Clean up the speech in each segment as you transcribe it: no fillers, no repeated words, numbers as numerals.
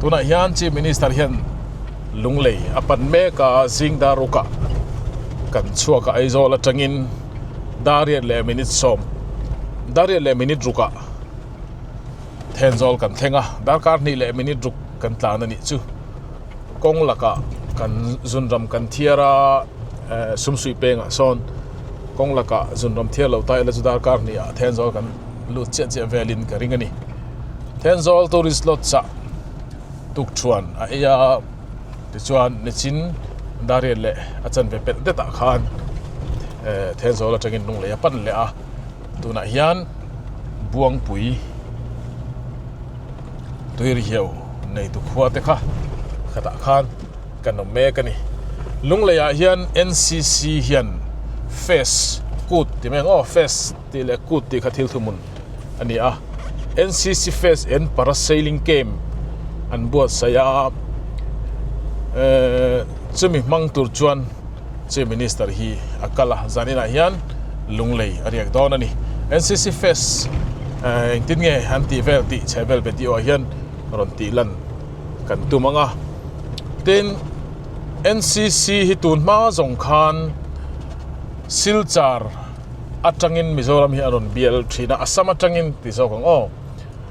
Tunah hian Chief Minister hian Lunglei a pan mek a, zing dar rukah kan chhuak a Aizawl atangin dar riat leh minute sawm dar riat leh minute rukah Thenzawl kan thleng a, darkar hnih leh minute ruk kan tlan a nih chu. Kawng lakah kan zunram kan thiar a, sumsuih pengah sawn kawng lakah zunram thiar lo ta ila chu darkar hnihah Thenzawl kan lut chiah chiah velin ka ring a ni. Thenzawl tourist lodge ah tukṭhuan a ei a, tichuan nichin Dariat leh a chanve pelh detah khan Thenzawl atangin Lunglei a pan leh a. Tunah hian Buangpui Tuirihiau neitu khua te kha khatah khan kan awm mek a ni. Lungleiah hian NCC hian Fest kut ti mai ang aw Fest tih leh kut tih kha thil thuhmun a ni a. NCC Fest and Parasailing Camp an buatsaih a ehh chumi hmang tur chuan. Chief Minister hi a kal a, zaninah hian Lunglei a riak dawn a ni. NCC Fest engtin nge an tih vel tih chhe vel video ah hian rawn tih lan kan tum ang a. Tin, NCC hi tun hma zawng khan Silchar atangin Mizoram hi a rawn bial thin a, Assam atangin ti zawk ang aw.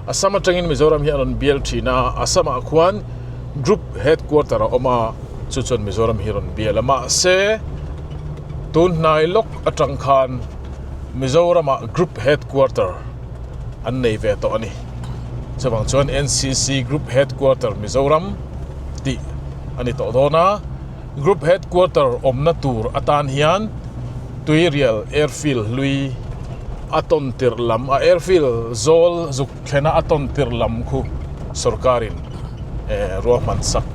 Assam atangin Mizoram hi a rawn bial thin a, Assam ah khuan Group Headquarter a awm a, chu chuan Mizoram hi a rawn bial a. Mahse, tun hnai lawk atang khan Mizoram ah Group Headquarter an nei ve tawh a ni. Chuvang chuan NCC Group Headquarter Mizoram tih a ni tawh dawn a, Group Headquarter awmna tur atan hian Tuirial Airfield hlui a tawn tirh lam a airfield zawl zuk thlena a tawn tirh lam khu sorkarin ruahman sak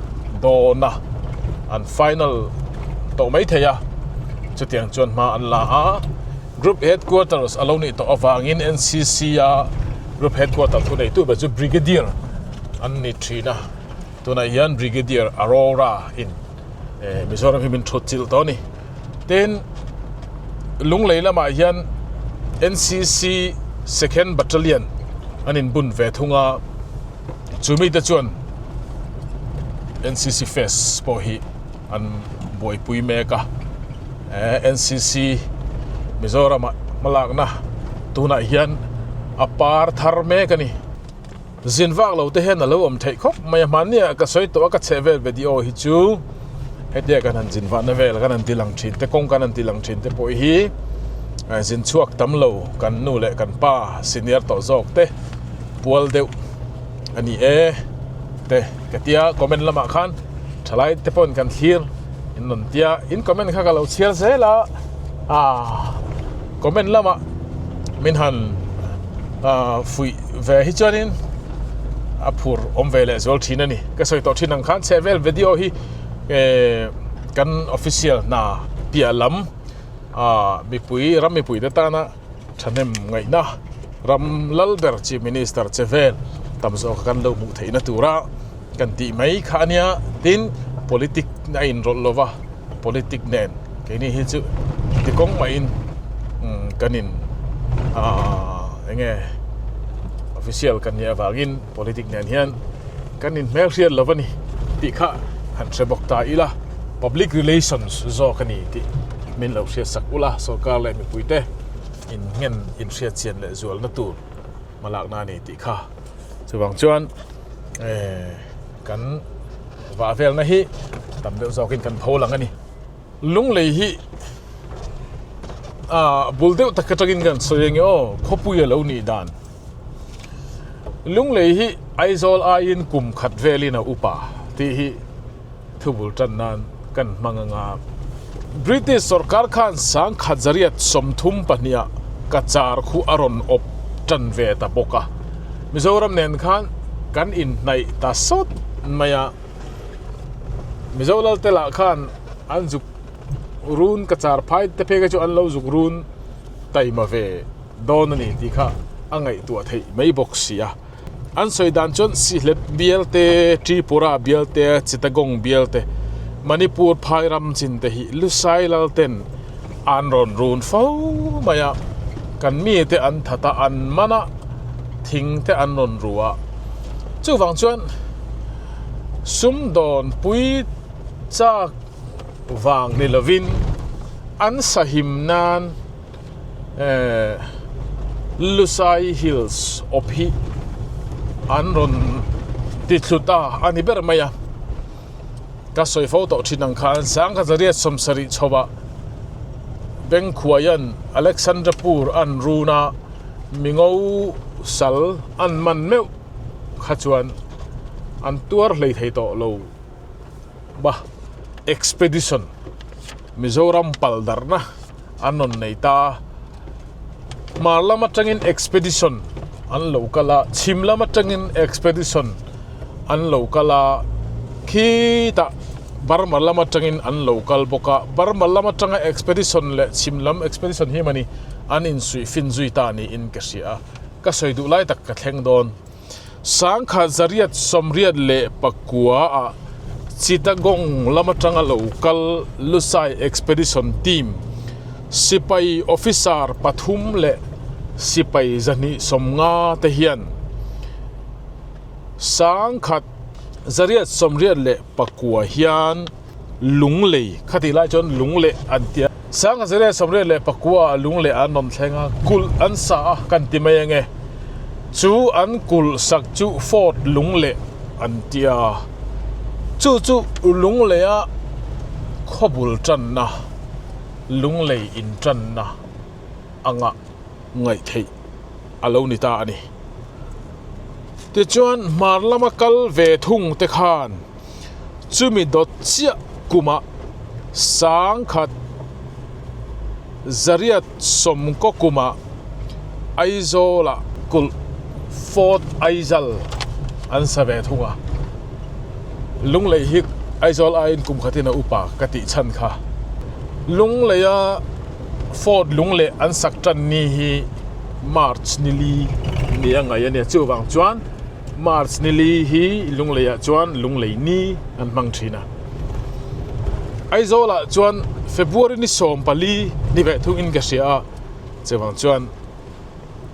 dawn a, an final tawh mai thei a, chutiang chuan hma an la a, Group Headquarters a lo nih tawh avangin NCC a Group Headquarter thuneitu ber chu Brigadier an ni thin a. Tunah hian Brigadier Arora in Mizoram hi min thut chilh tawh a ni. Tin, Lunglei lamah hian NCC Second Battalion an inbun ve thung a, chu mite chuan NCC Fest pawh hi an buaipui mek a. NCC Mizoramah hmalakna tunah hian a par thar mek a ni. Zin vak lo te hian a lo awm theih khawp mai a, hmanni ah ka sawi tawh a ka chheh vel video hi chu hetia kan han zin vahna vel kan han ti lang thin te kawng kan han ti lang thin te pawh hi zin chhuak tam lo kan nu leh kan pa senior tawh zawk te pual deuh a ni e te ka tia comment lamah khan thalai te pawhin kan thlir in rawn tia in comment kha ka lo chhiar zel a ah comment lamah min han fuih ve hi chuanin a phur awm ve leh zual thin a ni ka sawi tawh thin ang khan chheh vel video hi kan official hna piah lam mipui ram mipui te tana thahnem ngaihna ram lal ber chief minister che vel tam zawk kan lo hmuh theihna tura kan tih mai kha a nia tin politic a inrawlh lova. Politic nen keini hi chu ti kawng maiin kan in eng nge official kan nih avangin politic nen hian kan in hmelhriat lo a ni tih kha han hre bawk ta ila public relations zawk a ni tih min lo hriat sak ula sorkar leh mipuite in nghen in hriat chian leh zualna tur hmalakna a ni tih kha chuvang chuan kan vah velna hi tam deuh zawkin kan pho lang a ni. Lunglei hi ah bul deuh tak atangin kan sawi ange aw khawpui a lo nih dan. Lunglei hi Aizawl aiin kum khat velin a upa tih hi thu bul tan nan kan hmang anga British sorkar khan sangkhat zariat 32 ah Cachar khu a rawn awp tan ve ta bawk a. Mizoram nen khan kan inhnaih ta sawt mai a, Mizo lal te lah khan an zuk run Cachar phai te phei kha chu an lo zuk run taima ve dawn a ni tih kha a ngaihtuah theih mai bawk si a. An sawi dan chuan Sihlet bial te, Tripura bial te, Chittagong bial te, Manipur phai ram chin te hi Lusai lal ten an rawn run fo mai a, kan mite an that a, an man a, thing te an rawn ru a. Chuvang chuan. Sumdawn pui chak vang ni lovin an sahim nan Lusai Hills awp hi an rawn ti thlu ta a ni ber mai a. Ka sawi fo tawh thin ang khan Sangkhat 70 chhoah Bengkhuaia'n Alexandrapur an run a, mingo sal an man meuh kha chuan an tuar hlei thei tawh lo ba. Expedition Mizoram pal darhna an rawn nei ta a, hmar lam atangin expedition an lo kal a, chhim lam atangin expedition an lo kal a, khitah Burma lam atangin an lo kal bawk a, Burma lam atanga expedition leh chhim lam expedition hi mani an insuih fin zui ta niin ka hria a, ka sawi duh lai tak ka thleng dawn. 1989 ah Chittagong lam atanga lo kal Lusai Expedition Team sipai officer pathum leh sipai 250 te hian 1989 hian Lunglei khatih lai chuan Lungleh an ti a. 1989 ah Lungleh an rawn thleng a, kulh an sa a kan ti mai ange. Chu an kulh sak chu Fort Lungleh an ti a. Chu chu Lungleia khawbul tanna, Lunglei intanna anga ngaih theih a lo ni ta a ni. Tichuan hmar lama kal ve thung te khan Chumi dawt chiah kumah 1990 kumah Aizawlah kulh Fort Aizal an sa ve thung a. Lunglei hi Aizawl aiin kum khatin a upa ka tih chhan kha. Lungleia Fort Lungleh an sak tan ni hi March ni li ni a ngaih a nia. Chuvang chuan March ni li hi Lungleiah chuan Lunglei ni an hmang thin a. Aizawlah chuan February ni 14 ni ve thungin ka hria a, chuvang chuan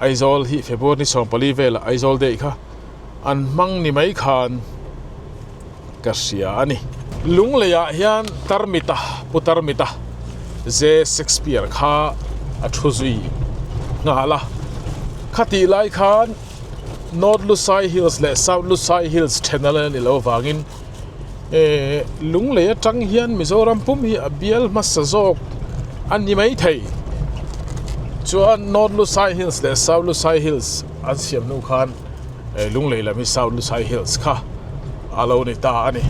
Aizawl hi February ni 14 velah Aizawl Day kha an hmang ni mai khan ka hria a ni. Lungleiah hian Tarmita, Pu Tarmita, J. Shakespeare kha a thu zui nghal a, khatih lai khan North Lusai Hills leh South Lusai Hills then a ni lo avangin eh Lunglei atang hian Mizoram pum hi a bial hmasa zawk a ni mai thei. Chuan North Lusai Hills leh South Lusai Hills an siam hnu khan eh Lunglei lam hi South Lusai Hills kha a lo ni ta a ni.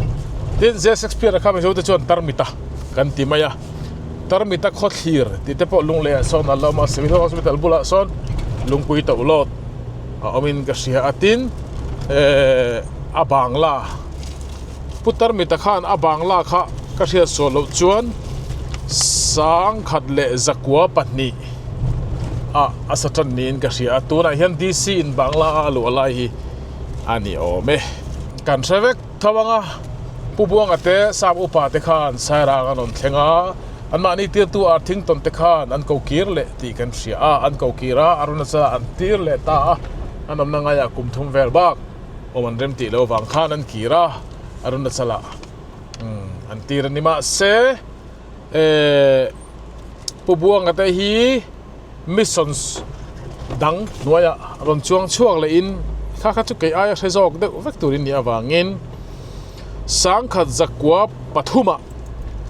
Tin, J. Shakespeare-a kha Mizote chuan Tarmita kan ti mai a. Tarmita khawthlir tih te pawh Lungleiah sawn a la awm a, Civil Hospital bulah sawn lungpui to lawt a awmin ka hria a, tin ehh a bangla Pu Tarmita khan a bangla kha ka hriat sual loh chuan 1902 ah a sa tan niin ka hria a, tunah hian DC in bangla a luah lai hi a ni awm e. Kan hre vek. Tho anga Pu Buanga te Sap upa te khan Sairang an rawn thleng a, anmahni tirtu Arthington te khan an ko kir leh tih kan hria a, an ko kir a, Arunachala an tir leh ta a, an awmna ngaiah kum thum vel bak awm an rem tih lo vang khan an kir a, Arunachala an tir a ni. Mahse, Pu Buanga te hi Missions dang hnuaiah rawn chuang chhuak lehin kha kha chu kei aia hre zawk deuh vek turin nih avangin 1903ah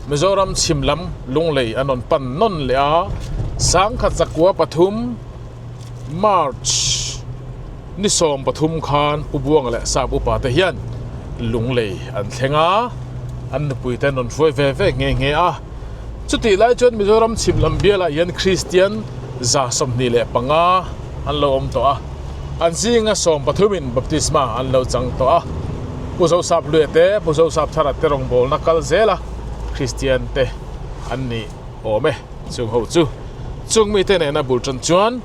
Mizoram chhim lam Lunglei an rawn pan nawn leh a, 1903 March ni 13 khan Pu Buanga leh Sap upa te hian Lunglei an thleng a, an nupui te an rawn hruai ve ve nghe nghe a. Chutih lai chuan Mizoram chhim lam bialah hian Kristian 25 an lo awm tawh a, an zinga 13 in baptisma an lo chang tawh a. Pu Zosap Luia te, Pu Zosap Thara te rawngbawlna kal zela Kristian te an ni awm e. Chung ho chu chung mite nena bul tan chuan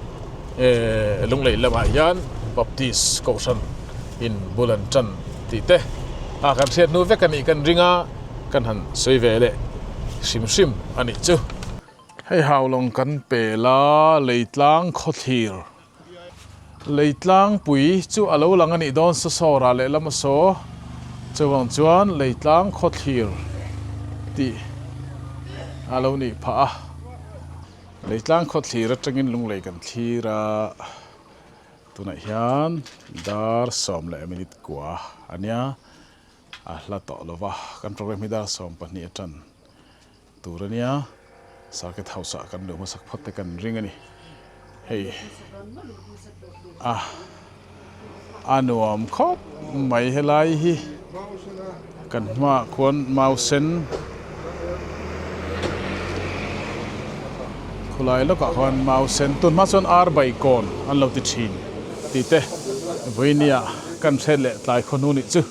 Lunglei lamah hian Baptist Kohhran in bul an tan tih te a kan hriat hnu vek a nih kan ring a. Kan han sawi ve leh hrim hrim a nih chu. Hei Haulawng kan pel a, Leitlang khawthlir, Leitlangpui chu a lo lang a nih dawn Sasawra lehlam a saw. Chuvang chuan Leitlang khawthlir tih a lo nih phah a. Leitlang khawthlir atangin lunglei kan thlir a, tunah hian dar 10 minute kua a nia, a hla tawh lo va, kan program hi dar 12 atan tur a nia, circuit house ah kan luh hmasak phawt te kan ring a ni, hei a a nuam khawp mai helai hi kan hmaah khuan mau sen khawlai lawkah khuan mau sen tun hma chuan ar bai kawn an lo ti thin tih te vawinia kan hre leh tlai khaw hnu nih chu.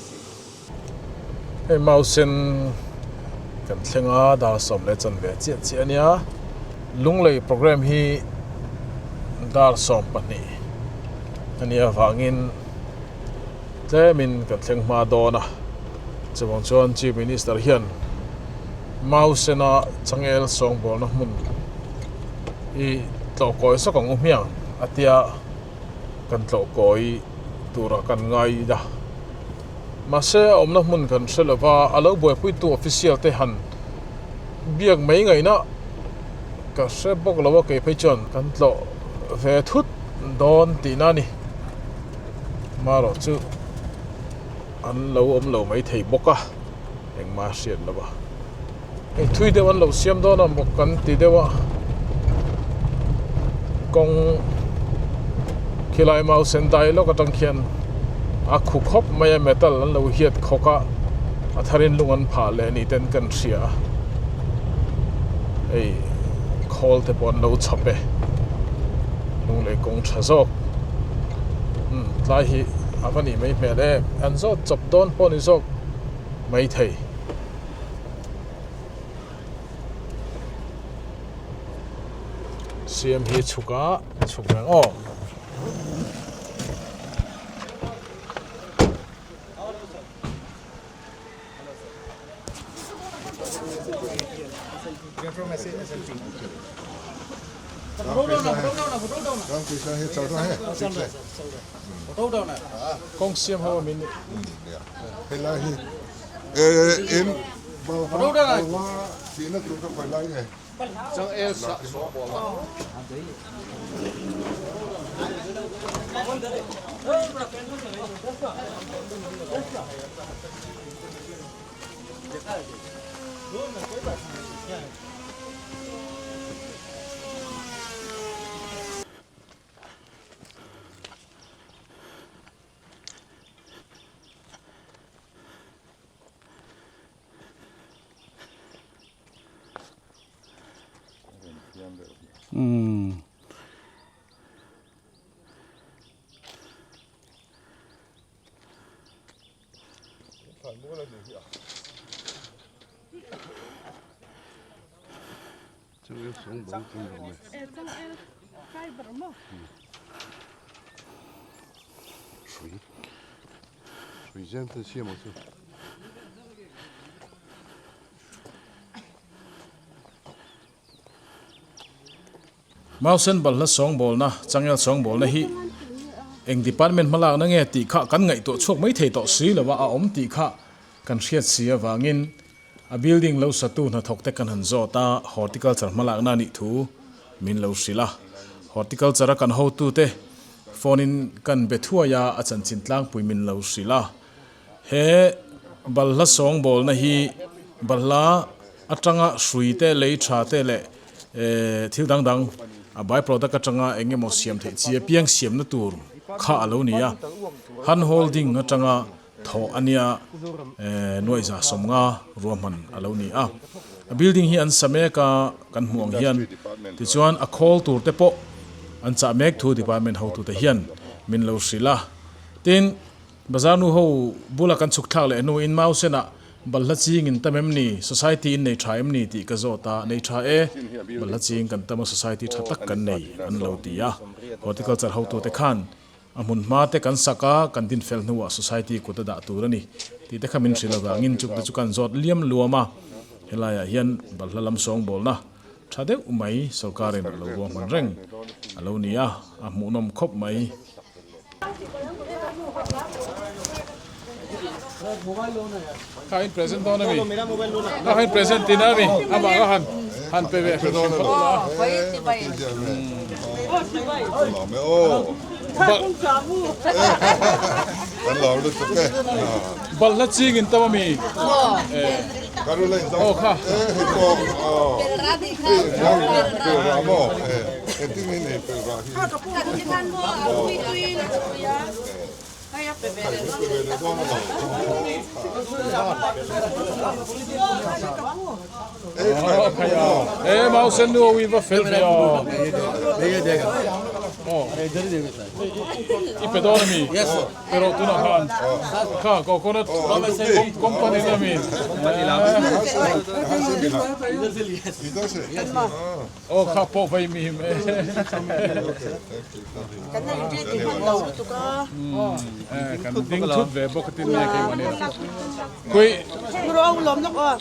Hei mau sen kan thleng a dar 10 leh chanve chiah chiah a nia Lunglei programme hi dar 12 a nih avangin tlemin kan thleng hma dawn a chuvang chuan Chief Minister hian mau sena changel sawngbawlna hmun hi tlawh kawi zawk ang u hmiang a tia kan tlawh kawi tura kan ngai a. Mahse a awmna hmun kan hre lo va, a lo buaipuitu official te han biak mai ngaihna ka hre bawk lo a, kei phei chuan kan tlawh ve thut dawn tihna a ni. Marawh chu an lo awm lo mai thei bawk a, engmah hriat lo va. Hei thui deuh an lo siam dawn a maw kan ti deuh a kawng khilai mau sen dai lawk atang khian a khu khawp mai a metal an lo hiat khawk a a tharin lung an phah leh ni ten kan hria a hei khawl te pawh an lo chhawp e lunglei kawng tha zawk umm tlai hi a va nih mai hmel em an zawt chawp dawn pawh ni zawk maithei. Siam hi chhuk a chhuk reng aw. Kawng siam ho a min Umm. Mausen balhla sawngbawlna, changel sawngbawlna hi eng department hmalakna nge tih kha kan ngaihtuah chhuak mai thei tawh si lo a, a awm tih kha kan hriat si avangin A building lo satu hnathawk te kan han zawt a, horticulture hmalakna a nih thu min lo hrilh a. Horticulture a kan hotu te phone in kan be thuai a, a chanchin tlangpui min lo hrilh a. He balhla sawngbawlna hi balhla atanga hrui te, lei tha te leh thil dang dang a by product atanga eng emaw siam theih chi apiang siamna tur kha a lo ni a. Hand holding atanga Thawh a nia nuaihza 50 ruahman a lo ni a. A building hi an sa mek a, kan hmuh ang hian tichuan a khawl tur te pawh an chah mek thu department hotute hian min lo hrilh a. Tin, bazar nu ho bula kan chhuk thlak leh hnuin Mausenah balhla ching in tam em ni, society in nei tha em ni tih ka zawt a, nei tha e, balhla ching kan tam a society tha tak kan nei an lo ti a. Horticulture hotute khan A hmun hma te kan sak a, kan din fel hnuah society kut a dah tur a ni tih te kha min hrilh avangin chukte chu kan zawt liam luam a, helaiah hian balhla lam sawngbawlna tha deuh mai sorkarin a lo ruahman reng a lo ni a, a hmuhnawm khawp mai. Kha in present dawn ami? Kha in present tin ami? Amah kha han han pe ve hrim hrim phawt ula. Balhla ching in tam ami? Aw kha. E mau sen nu wi va fel ve a. I pe dawn ami? Pero tuna khan kha coconut company na mi. Aw kha pawh vai mi him e. Kan han ri ti hman lo lutuk a. Kan ding thut ve bawk a tin nge keimah ni lo. Kui. Kuro ang lawm lawk aw.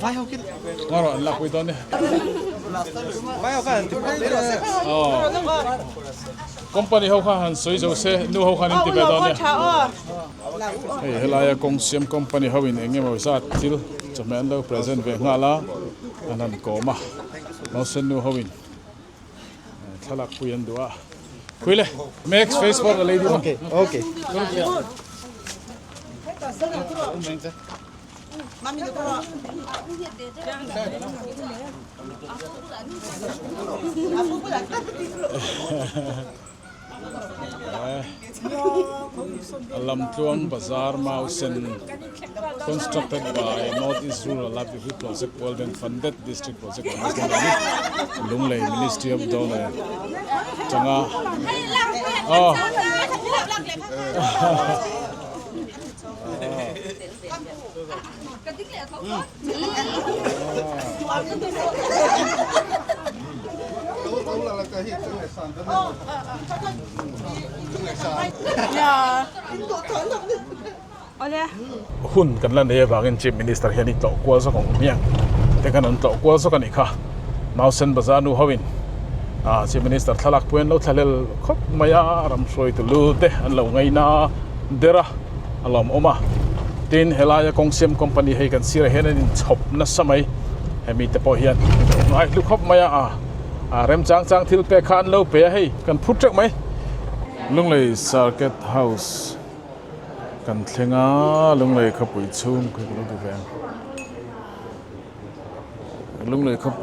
Vai ho kin. Ngaro an lak pui dawn ni. Vai ho khan ti pui rawh se. Company ho kha han sawi zo se nu ho khan in ti ve dawn nia. Hei helaia kawng siam company ho in eng emaw zat thil chawhmeh an lo present ve nghal a an han kawm a nausen nu ho in thlalak pui an duh a khui le max face for the lady okay okay Lamtluang Bazar Mausen constructed by North East Rural Livelihood Project World Bank funded District Project on West Bengal Lunglei Ministry of Donor changa aw Hun kan la nei avangin Chief Minister hian i tlawh kual zawk ang hmiang te khan an tlawh kual zawk a nih kha. Nausen Bazar nu hoin Chief Minister thlalak pawh hi an lo thlahlel khawp mai a, ram hruaitu lu te an lo ngaina der a. a lawm awm a tin helaia kawng siam company hei kan sirah hian an inchhawp nasa mai hemi te pawh hian ngai hlu khawp mai a a remchang chang thil pek kha an lo pe a hei kan phut teuh mai. Lunglei Circuit House kan thleng a Lunglei khawpui chhung khi ka lo ti ve ang Lunglei khawp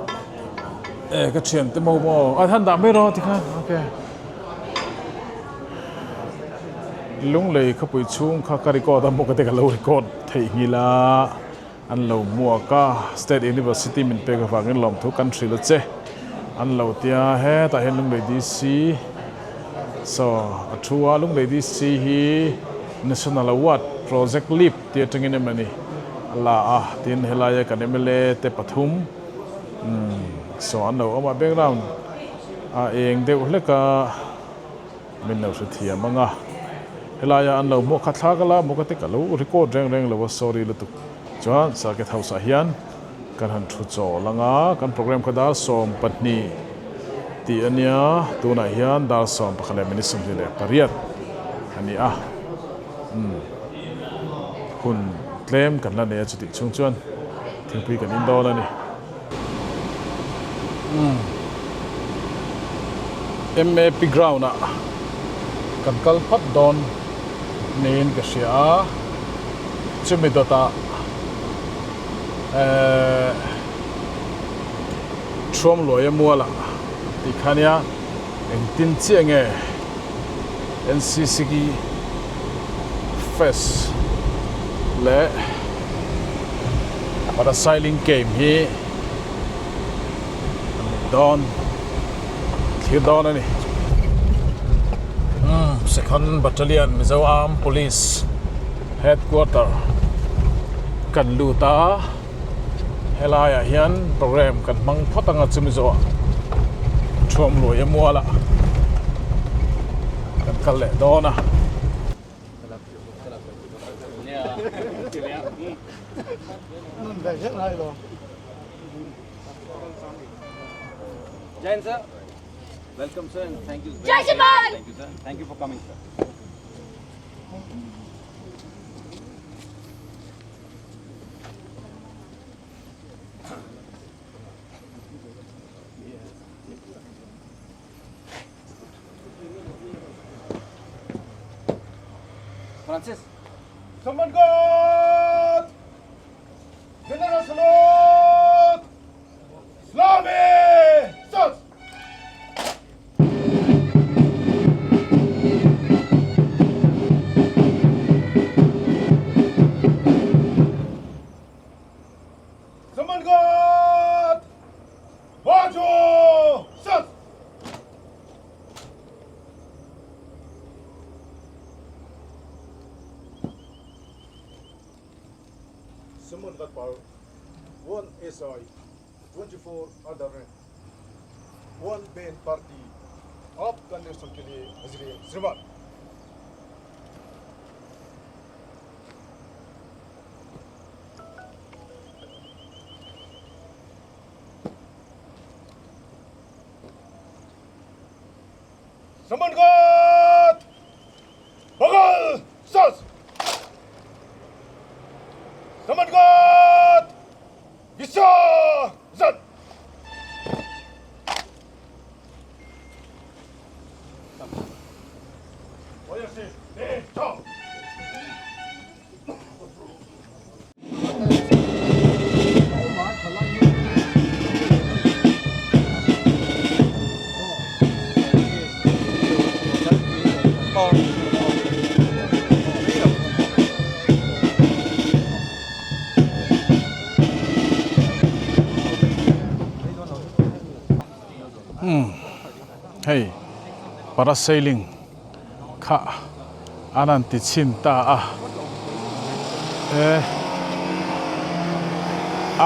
e ka thian te maw maw a han dah mai rawh tikhan ok Lunglei khawpui chhung kha ka record a maw ka te ka lo record theihnghilh a an lo hmuak a state university min pek avangin lawmthu kan hrilh a che an lo tia hetah hian Lunglei DC saw a thu a Lunglei DC hi national award project leap tih atangin emawni a la a tin helaia kan mla te pathum umm saw an lo awm a background a eng deuh hlek a min lo hrethiam ang a helaia an lo hmuh kha thlak a la maw ka ti ka lo record reng reng lo a sorry lutuk chuan circuit house ah hian kan han thu chawl ang a kan program kha dar 12 tih a nia tunah hian dar 11 leh minute 28 a ni a umm. Hun tlem kan la nei a chutih chhung chuan thingpui kan in dawn a ni. MAP ground ah kan kal phawt dawn niin ka hria a, chumi dawtah ehh Thuamluaia mualah tih kha nia engtin chiah nge NCC Fest leh Parasailing Game hi an nei dawn thlir dawn a ni. Second Battalion Mizo Armed Police Headquarter kan lut a. Helaiah hian program kan hmang phawt anga chumi zawhah thuam luai a mualah kan kal leh dawn a. Someone got General Salute! Salami! Sat! Someone got Baju! Sat! Summon gat par 1 SI 24 other 1 band party आपका nation के लिए हाजिर श्रीमान Summon gat Bagal Sas Summon gat Visa Zan Hei parasailing kha an han ti chhin ta a e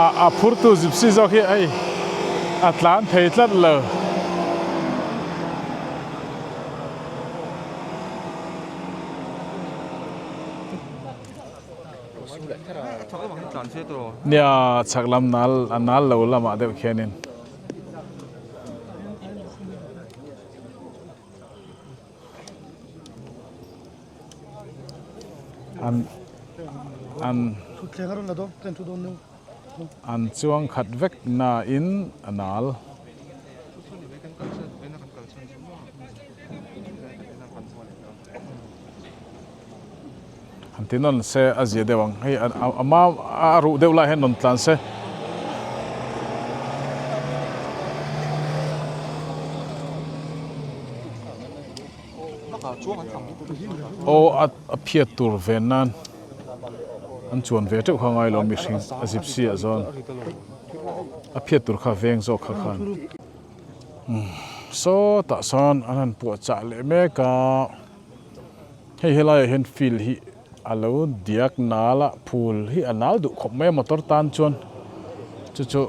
a a phur tu gypsy zawk hi hei a tlan thei tlat lo. Nia chhak lam nal a nal lo lamah deuh khianin. An an an chuang khat vek nain a nal. Han ti nawn se a zia deuh ang hei a ma a ruh deuh lai hian rawn tlan se. Aw a phiat tur ven nan an chuan ve teuh kha ngai lo mihring a gypsy ah zawn a phiat tur kha veng zawk kha khan sawtah sawn an han puahchah leh mek a. Hei helaiah hian field hi a lo diak nal a, phul hi a nal duh khawp mai a motor tan chuan chu chu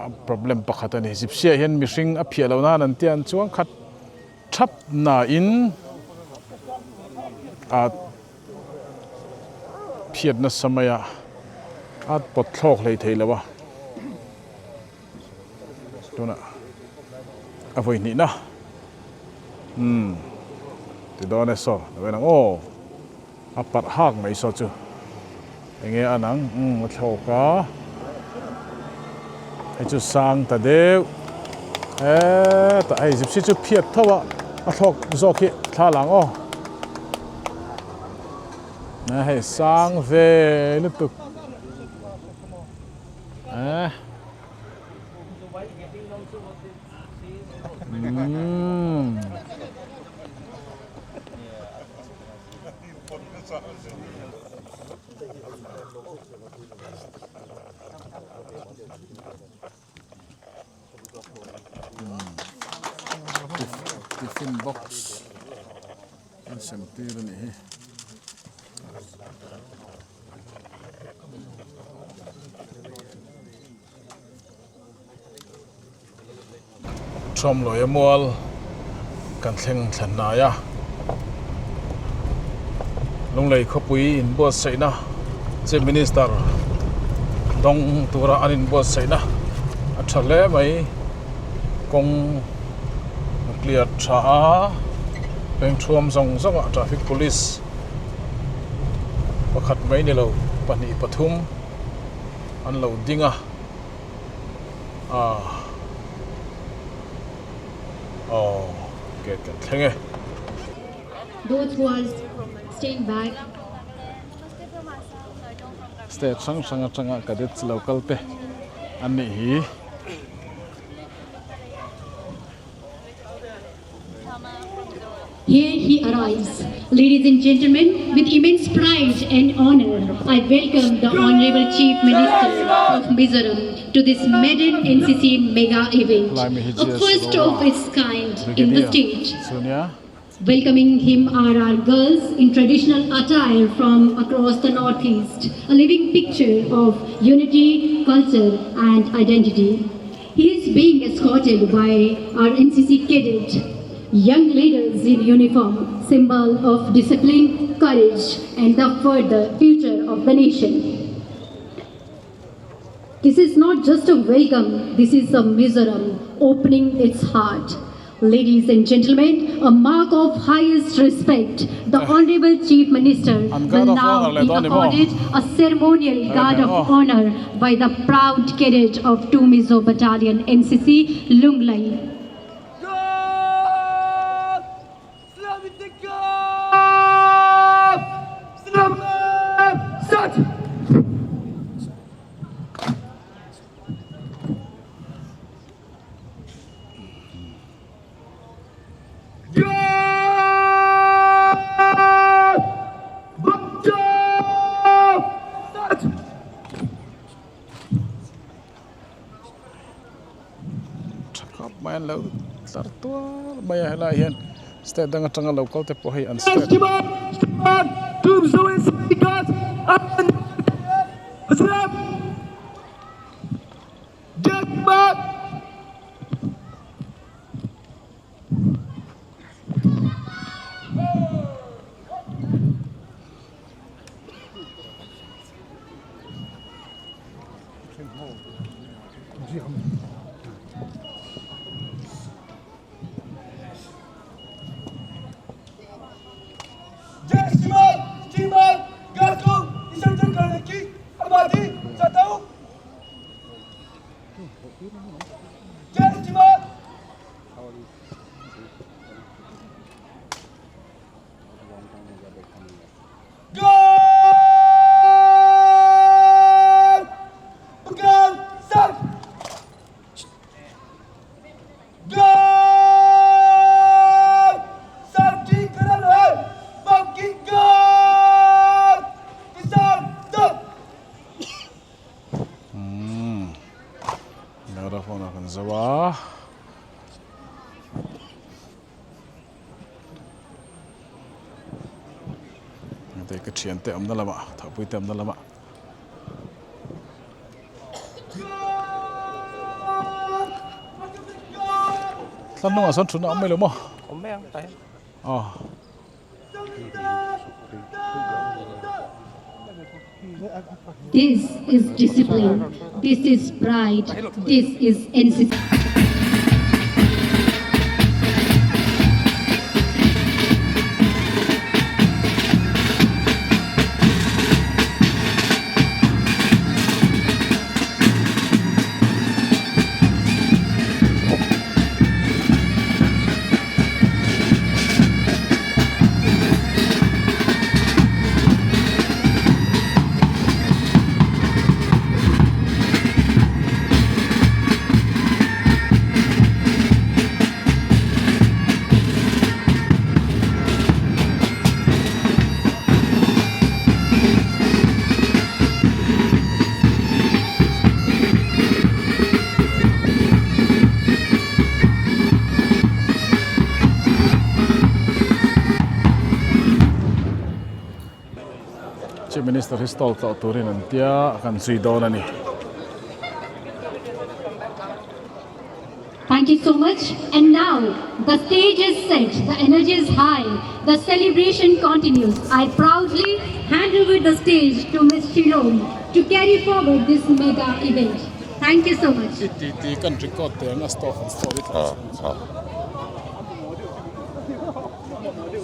a problem pakhat a ni. Gypsy ah hian mihring a phiah loh nan an tia an chuang khat thap nain a phiat nasa mai a, a pawt thlawk hlei thei lo a tunah a vawi hnihna umm ti dawn e saw lo en ang aw a parh hak mai saw chu enge a nang umm a thlawk a hei chu sang ta deuh hetah hei gypsy chu phiat tho a a thlawk zawk hi thla lang aw hei sang ve lutuk. Eh. Mm. Tiffin box an sem tir a nih hi. Thawmlawia mual kan thleng thla hnai a, Lunglei khawpui inbuatsaihna Chief Minister dawng tura an inbuatsaihna a tha hle mai, kawng a clear tha a, pengthuam zawng zawng ah traffic police pakhat mai ni lo pahnih pathum an lo ding a ah aw gate kan thleng e. Those who are staying back. State hrang hrang atanga cadets lo kal te an nih hi. Here he arrives. Ladies and gentlemen, with immense pride and honor, I welcome the Honorable Chief Minister of Mizoram to this maiden NCC mega event, a first of its kind in the state. Welcoming him are our girls in traditional attire from across the Northeast, a living picture of unity, culture and identity. He is being escorted by our NCC cadet, young leaders in uniform, symbol of discipline, courage and the further future of the nation. This is not just a welcome, this is a Mizoram opening its heart. Ladies and gentlemen, a mark of highest respect, the Honorable Chief Minister will now be accorded a ceremonial guard of honor by the proud cadet of 2 Mizo Battalion NCC Lunglei. Tha khawp mai an lo tlar tual mai a helaiah hian state dang atanga lo kal te pawh hei an step Guard of Honor kan zo a. Hei ka thiante awmna lamah thahpuite awmna lamah. Thlam hnungah sawn thutna a awm mai lo maw? Awm mai ang tah hian. Aw. This is discipline, this is pride, this is NCC. Chief Minister hi stall tlawh turin an tia a kan zui dawn a ni. Thank you so much and now the stage is set, the energy is high, the celebration continues. I proudly hand over the stage to Ms. Shilom to carry forward this mega event. Thank you so much. I ti ti kan record teh ang a stop an stop i thlak chhung chu.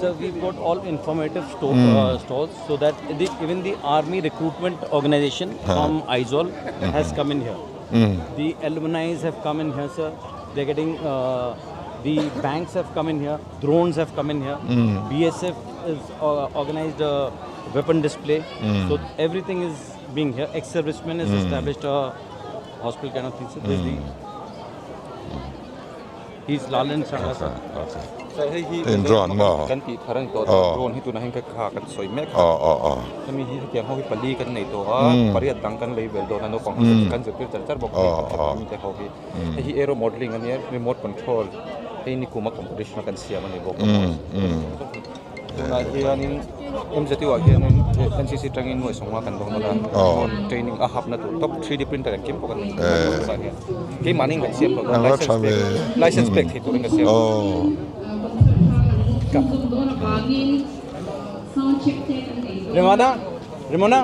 So we've got all informative sto- uh, stalls so that the, even the army recruitment organization from Aizawl has come in here. The alumni have come in here, sir. They're getting uh, the banks have come in here, drones have come in here. BSF is uh, organized a weapon display. So everything is being here. Ex-serviceman has established a hospital kind of thing. So this is the he's Lalan Sanga sir. Okay. Sir hei hi In drone maw? Kan tih thar a ni tawh Aw. drone hi tunah hian ka kha kan sawi mek a. Aw aw aw. Hemi hi hetiang ho hi pali kan nei tawh a, pariat dang kan lei vel dawn a naupang ho kan zirtir char char bawk a ni kan thawk mi te ho hi. Hei hi aero modelling a nia remote control hei nikuma competition a kan siam a ni bawk a. Tunah hianin MZU ah hianin NCC tangin nuai sawmnga kan dawn a, training a hapna tur top 3D printer engkim pawh kan nei tunah hian keimahni kan siam tawh dawn license pek license pek thei turin ka siam. Remana Remana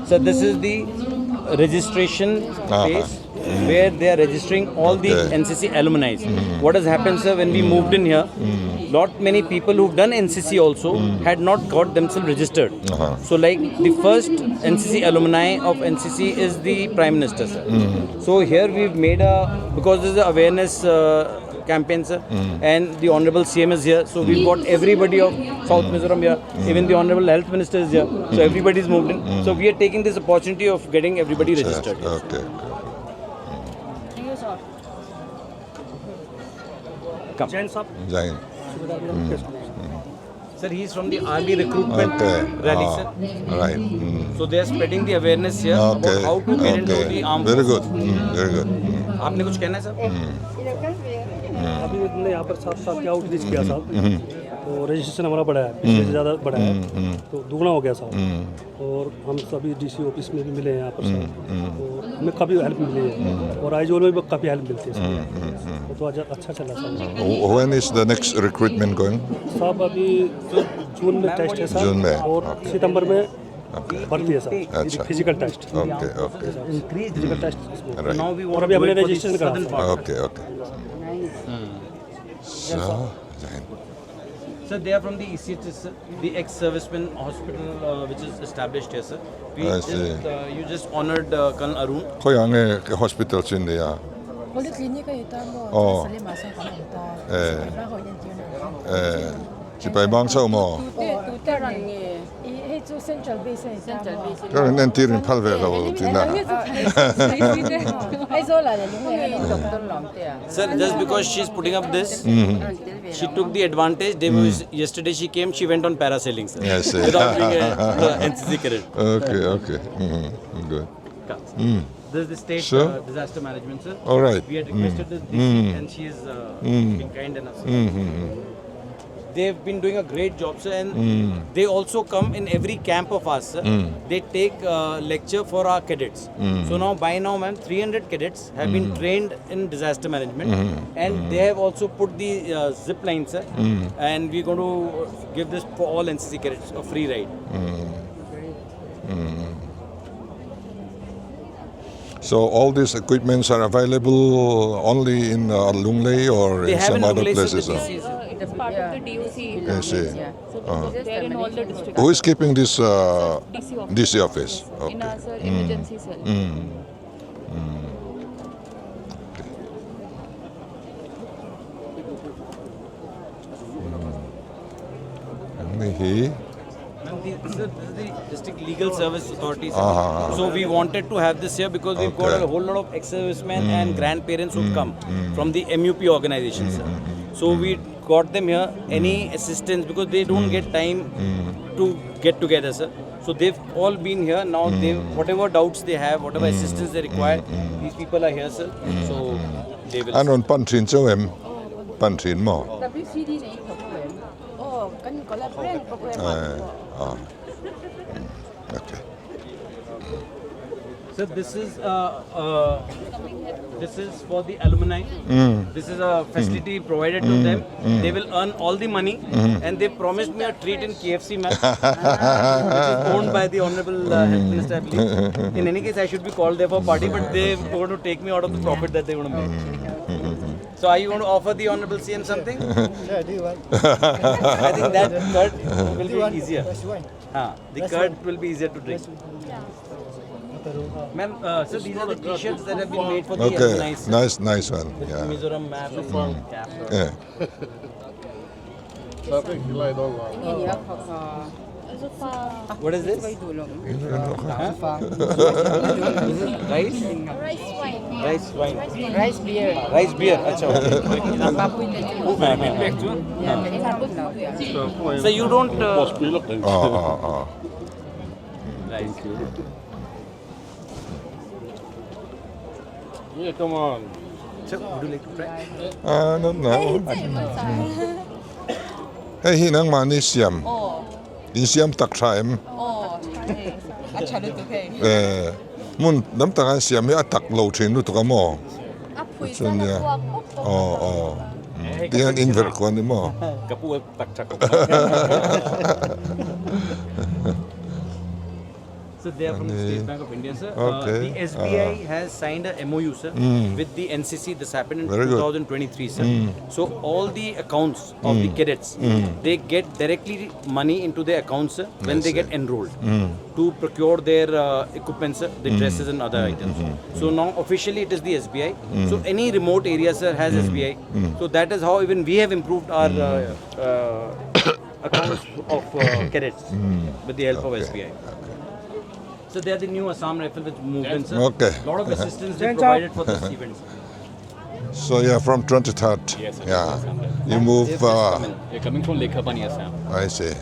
So this is the registration place where they are registering all the NCC alumni. What has happened, sir, when we moved in here, lot many people who've done NCC also had not got themselves registered. So, like the first NCC alumni of NCC is the Prime Minister, sir. So here we've made a because there's an awareness campaign, sir, and the Honorable CM is here. So we've got everybody of South Mizoram here. Even the Honorable Health Minister is here. So everybody's moved in. So we are taking this opportunity of getting everybody registered. Okay. Come. Jain. Sir, he is from the army recruitment Okay. rally, Ah, sir. Right. So they are spreading the awareness here about Okay. how to get into Okay. the armed Very forces. good. Very good. आपने कुछ कहना है sir अभी हमने यहाँ पर सात साल के आउटरीच किया साहब तो रजिस्ट्रेशन हमारा बढ़ा है पिछले से ज़्यादा बढ़ा है तो दुगना हो गया साहब और हम सभी डीसी ऑफिस में भी मिले हैं यहाँ पर साहब और हमें काफ़ी हेल्प मिली है और आइजोल में भी काफ़ी हेल्प मिलती है साहब तो आज अच्छा चला साहब When is the next recruitment going? साहब अभी जून में टेस्ट है जून में, साहब और okay. सितंबर में भर्ती है साहब अच्छा। Physical test Okay. Okay. Increased physical test इसमें Right. Now we और want अभी to हमने do it for the registration करा southern था। part. Okay. Okay. So, Jain. Sir, they are from the ECHS, sir, the ex-serviceman hospital which is established here, sir. We I just, see. You just honored Colonel Arun. Khawiah nge hospital chu in nia? Polyclinic a ta maw? Aw. Salem ah sawn kan awm ta. Eh. Sipai bang ho in entir na ang kha. Eh. Sipai bang chauh maw? Tute tute ran nge? I hei chu central base a ni ta maw? Ka rawn entir in phal ve lo tina. Aizawl ah leh Lunglei ah an awm ta. Sir, just because she's putting up this, she took the advantage. Day was, yesterday she came, she went on parasailing, sir. Yes, sir. Without being a NCC cadet. Okay, okay. Good. This is the state Sure. disaster management, sir. All right. We had requested this DC and she is been kind enough, sir. They've been doing a great job, sir, and they also come in every camp of us, sir. They take lecture for our cadets. So now, by now, ma'am, 300 cadets have been trained in disaster management, and they have also put the zip line, sir. And we're going to give this for all NCC cadets a free ride. So all these equipments are available only in Lunglei or They in have some in other Lunglei, sir, places? the DCs. It is part of the DOC. I see. So it is there in all the districts. Who is keeping this DC office. DC office? In Okay. our sir, emergency cell. Ni hi. Ma'am, sir, this is the district legal service authority. Sir. Ah. So we wanted to have this here because we've got Okay. a whole lot of ex-servicemen and grandparents who've come from the MUP organization, sir. So we got them here. Any assistance because they don't get time to get together, sir. So they've all been here now. They whatever doubts they have, whatever assistance they require, these people are here, sir. So they will. An rawn pan thin chauh em? Pan thin maw? WCD nei thawk em? Aw, kan collab reng program ah Eh, ah. Okay. Sir, this is for the alumni. This is a facility provided to them. They will earn all the money, and they promised me a treat in KFC, ma'am, which is owned by the Honorable Health Minister, I believe. In any case, I should be called there for a party, but they're going to take me out of the profit that they're going to make. So, are you going to offer the Honorable CM something? Yeah, do you want? I think that curd will Do you be want easier. rice wine? The curd will be easier to drink. Ma'am, so these are the t-shirts that have been made for the Okay, alumni. nice, nice one. With Yeah. Mizoram map and cap. Yeah. What is this? This is rice? Rice wine. Rice wine. Rice beer. Rice beer. Acha, okay. So you don't. Rice. Yeah, come on. Sir, would you like to try? Ah, no, no. Hei hi nangmahni siam in siam tak tha em? Eh, hmun dam taka an siam hi a tak lo thin lutuk a maw? Chuan nia, aw aw, tihian in verh kual ni maw? Ka pu a tak tha khawp. So they are from the State Bank of India, sir. Okay. The SBI has signed a MOU, sir, with the NCC. This happened in Very good. 2023, sir. So all the accounts of the cadets, they get directly money into their accounts, sir, when I they see. get enrolled to procure their equipment, sir, the dresses and other items. So now officially it is the SBI. So any remote area, sir, has SBI. So that is how even we have improved our accounts of cadets with the help of SBI. So they are the new Assam Rifle with movement, sir. Okay. Lot of assistance they provided for this event. Sir. So yeah, from 23rd. Yes, sir. Yeah. You move. They've just come in. We're coming from Lekhapani, Assam. I see.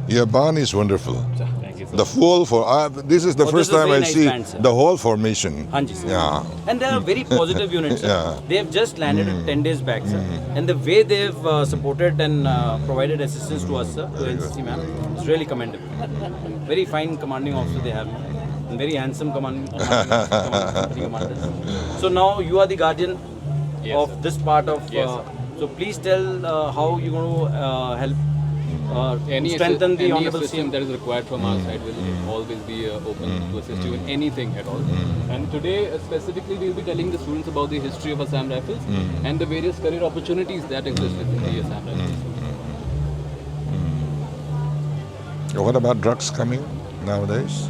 Your band is wonderful. Thank you, sir. The full for this is the Oh, this first is time very I nice see band, sir. the whole formation. Hanji, sir. Yeah. And they are very positive unit, sir. Yeah. They have just landed 10 days back, sir. And the way they've supported and provided assistance to us, sir, to NCC ma'am, it's really commendable. Very fine commanding officer they have. And very handsome commanding commanders. So now you are the guardian Yes, of sir. this part of. Yes, sir. So please tell how you're going to help Any, strengthen the any honorable assistance CM. that is required from our side will always be open to assist you in anything at all. And today, specifically, we will be telling the students about the history of Assam Rifles and the various career opportunities that exist within the Assam Rifles. What about drugs coming nowadays?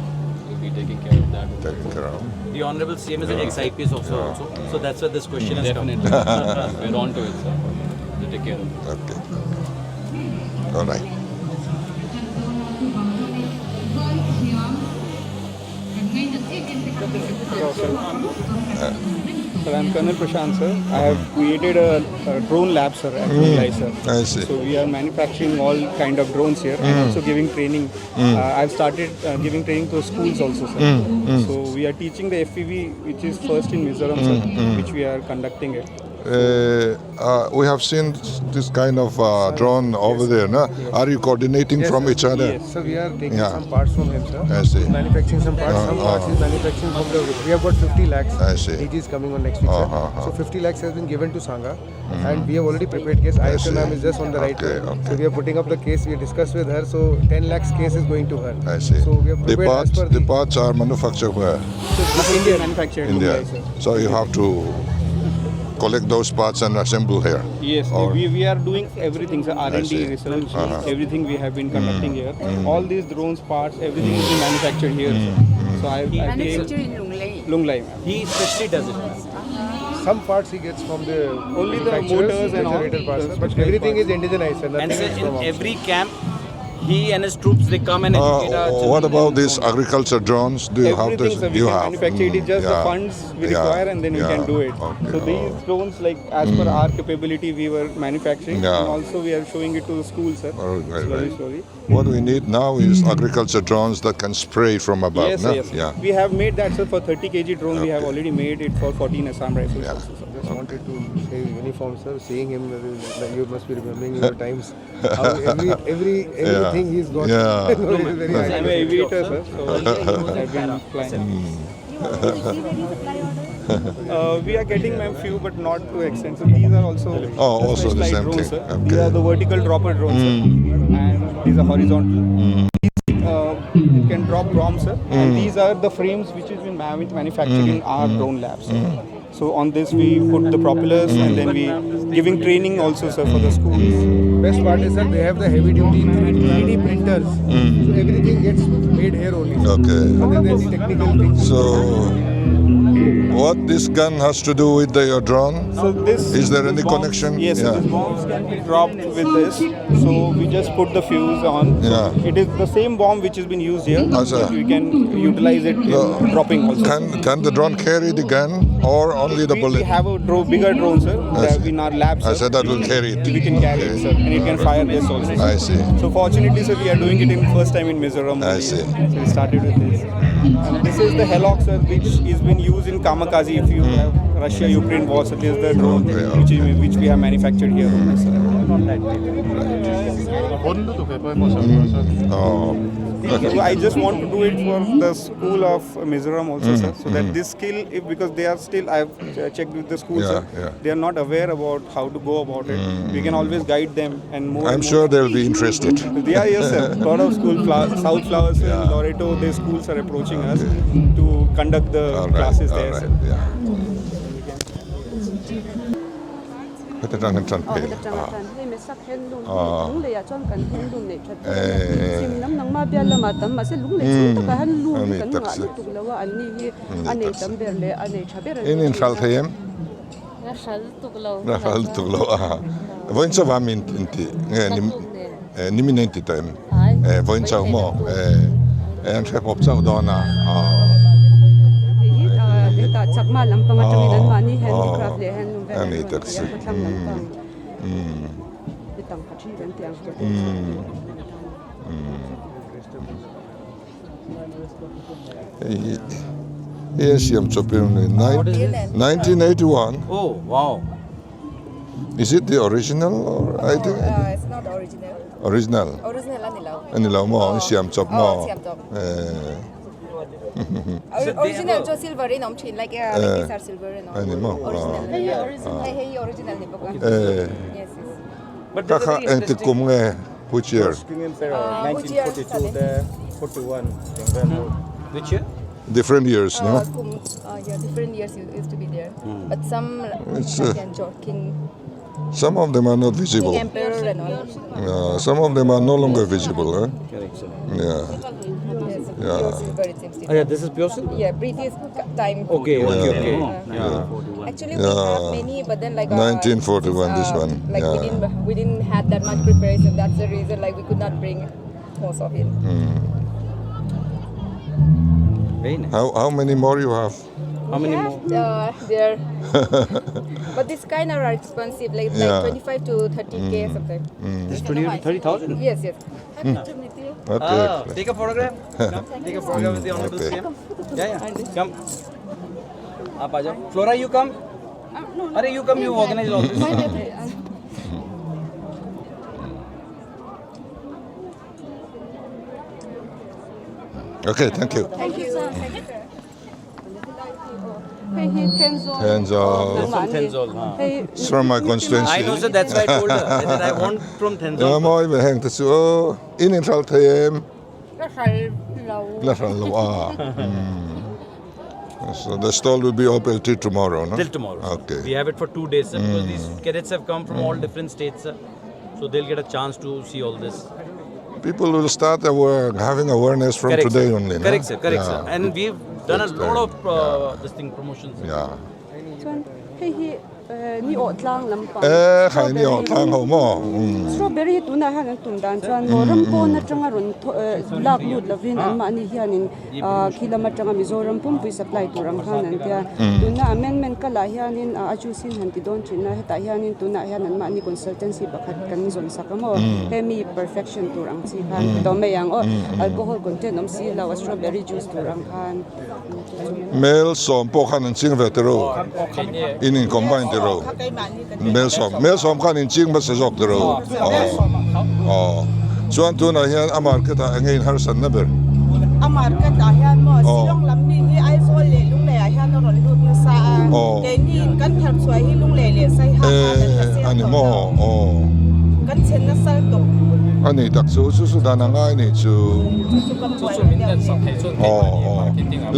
We'll be taking care of that. Taken care of. The honorable CM is an ex-IPS officer also, so that's where this question has come. Definitely. We're on to it, sir. We'll take care of it. Okay. All right. Sir, I'm Colonel Prashant, sir. I have created a drone lab, sir, at Mumbai, sir. I see. So we are manufacturing all kind of drones here and also giving training. I've started giving training to schools also, sir. So we are teaching the FPV, which is first in Mizoram, sir, which we are conducting it. We have seen this kind of drone over there, no? Are you coordinating Yes, from sir. each other? Yes. So we are taking Yeah. some parts from him, sir. I see. He's manufacturing some parts. Some parts he's manufacturing from the. We have got 50 lakhs. I see. DG is coming on next week, sir. So 50 lakhs has been given to Sangha, and we have already prepared case. I ISO see. ma'am is just on the right Okay, way. okay. So we are putting up the case. We discussed with her. So 10 lakhs case is going to her. I see. So we have The prepared as parts, per the parts are manufactured where? So this is India manufactured in India. Mumbai, sir. So you have to collect those parts and assemble here. Yes, Or- we are doing everything, sir. R&D, see. research, everything we have been conducting here. All these drones parts, everything is being manufactured here, sir. So I came Manufactured in Lunglei. Lunglei, ma'am. He specially does it. Some parts he gets from the Only the manufacturers, motors and all, generator parts, the sir. But specialized everything parts. is indigenized, sir. And Nothing sir, is from in outside. every camp, he and his troops, they come and educate our children. What about and these so on. agriculture drones? Do you have Everything, this? sir, we you can have. manufacture it. It's just the yeah. funds we Yeah. require and then we can Yeah. do it. Okay. So these drones, like as per our capability, we were manufacturing Yeah. and also we are showing it to the school, sir. Oh, right, slowly, right. slowly. What we need now is agriculture drones that can spray from above. Yes, no? sir, yes. Yeah. We have made that, sir, for 30 kg drone. We have Okay. already made it for 14 Assam rifles Yeah. also, sir. Just wanted to say uniform, sir. Seeing him, you must be remembering your times. How everything he's got. Yeah. No, it is very I'm an high. aviator, sir, so I've been flying. We are getting ma'am few, but not to extent. So these are also Oh, also the specialized same drones, thing. sir. Okay. These are the vertical dropper drones, sir, and these are horizontal. These, it can drop bombs, sir. And these are the frames which has been manufactured in our drone labs. Sir. So on this we put the propellers, and then we giving training also, sir, for the schools. Best part is that they have the heavy duty 3D printers. So everything gets made here only. sir. Okay. Other than the technical things. So, What this gun has to do with the your drone? So this Is there any bombs, connection? Yes, Yeah. this bombs can be dropped with this. So we just put the fuse on. So Yeah. It is the same bomb which has been used here. Acha. But we can utilize it in dropping also. Can the drone carry the gun or only the We bullet? have a bigger drone, sir, I that see. in our lab, I sir. said that will carry it. We can carry it, sir, and it can fire this also. I see. So fortunately, sir, we are doing it in first time in Mizoram. I only. see. So we started with this. And this is the Hellox, sir, which is been used in kamikaze. If you have Russia-Ukraine war, so this is the drone which we have manufactured here. Only, sir. Oh. So I just want to do it for the school of Mizoram also, sir, so that this skill, if, because they are still, I have checked with the school, Yeah, sir, yeah. they are not aware about how to go about it. We can always guide them and more. I'm and more. sure they'll be interested. Yeah, yes, sir. Lot of school, South Flowers, Yeah. Loreto, the schools are approaching us to conduct the All right, classes all there, right, sir. yeah. Heta tang kan tran phel. Hei me sak handloom Ah. lung lei ah chuan kan handloom nei that Eh. sim nam nang ma bial lama tam mahse lung lei chung takah hian lum Ani kan tak ngah se. lutuk lo a an ni hi a nei tam ber leh a nei tha ber In in hral thei em? La hral tuk lo. La hral tuk lo a. Voin chaw va min in ti nge ni eh ni min in ti ta em. Eh voin chaw mo eh an hre pawp chauh dawn a. Ah. Hei hi hetah chakma lampang atangin an mahni handicraft leh handloom vel an Ani rawn tak ti a se. khawthlang lampang hi tangka thi kan tih ang chu. Hei hi an siam chawp in 1981. Oh wow. Is it the original or I think It's not original. original. Original ani lo. Ani lo maw an siam chawp maw? Oh, siam chawp. Eh. Original chu silver in awm thin like Eh. these are silver and all. Ani maw? Original. Ah. Hei original. Hei hei original ni bawk a. Eh. Yes yes. Ka kha engti kum nge which year? King Emperor, Which year? 1942 to 41. Which year? Different years, no? Kum, yeah, different years used to be there. But some It's, like King Some of them are not visible. King Emperor and all. Yeah, some of them are no longer visible, huh? Correct, sir. Yeah. Yes, Yeah. pure silver it seems to Oh, yeah, this is pure silver? Yeah, British time. Okay, okay, okay. Yeah. Actually, we Yeah. have many, but then like 1941, this one. Like Yeah. we didn't had that much preparation. That's the reason like we could not bring most of it. Very nice. How many more you have? How many more? There, but this kind are expensive, like Yeah. like 25 to 30K something. This 20 to 30,000? Yes, yes. Okay. Ah, take a photograph. Come, take a photograph with the honorable Okay. CM. Yeah, yeah. Come. आप आ जाओ. Flora, you come. अरे you come, you organize all this. Okay, thank you. Thank you. Thank you, sir. Hei hi Thenzawl. Thenzawl. From Thenzawl, ha. Hei It's from my constituency. I know, sir. That's why I told her. I said I want from Thenzawl. Yeah, moi ve heng te chu o in in hral thei em? La hral lo. La hral lo a. So the stall will be open till tomorrow, no? Till tomorrow. sir. Okay. We have it for 2 days, sir, because these cadets have come from all different states, sir. So they'll get a chance to see all this. People will start having awareness from Correct, today sir. only, no? Correct, sir. Correct, Yeah. sir. And we've done a Takes lot time. of this thing promotions. sir. Yeah. Chuan hei hi ni awh tlang lampang. Eh, khai ni awh tlang ho maw? Strawberry hi tunah hian an tum dan chuan maw ram pawn atanga rawn lak lut lovin an mahni hianin khi lam atanga Mizoram pumpui supply tur ang khan an tia. Tuna amendment kalah hianin a juice in han ti dawn thin a, hetah hianin tunah hian an mahni consultancy pakhat kan zawn sak a maw hemi perfection tur ang chi khan ti tawh mai ang aw alcohol content awm si lo a strawberry juice tur ang khan. Mel sawm pawh khan an ching ve tiro in in combine tiro mel sawm mel sawm khan in ching hmasa zawk tiro aw aw chuan tunah hian a market ah enge in harsat na ber A market ah hian maw Shillong lam mi hi Aizawl leh Lunglei ah hian a rawn lut nasa a keini in kan thar chhuai hi Lunglei leh Saiha khan an la sel tawh lo kan chhen nasa tawh. A ni tak chu chu chu dan a ngai ni chu. Aw aw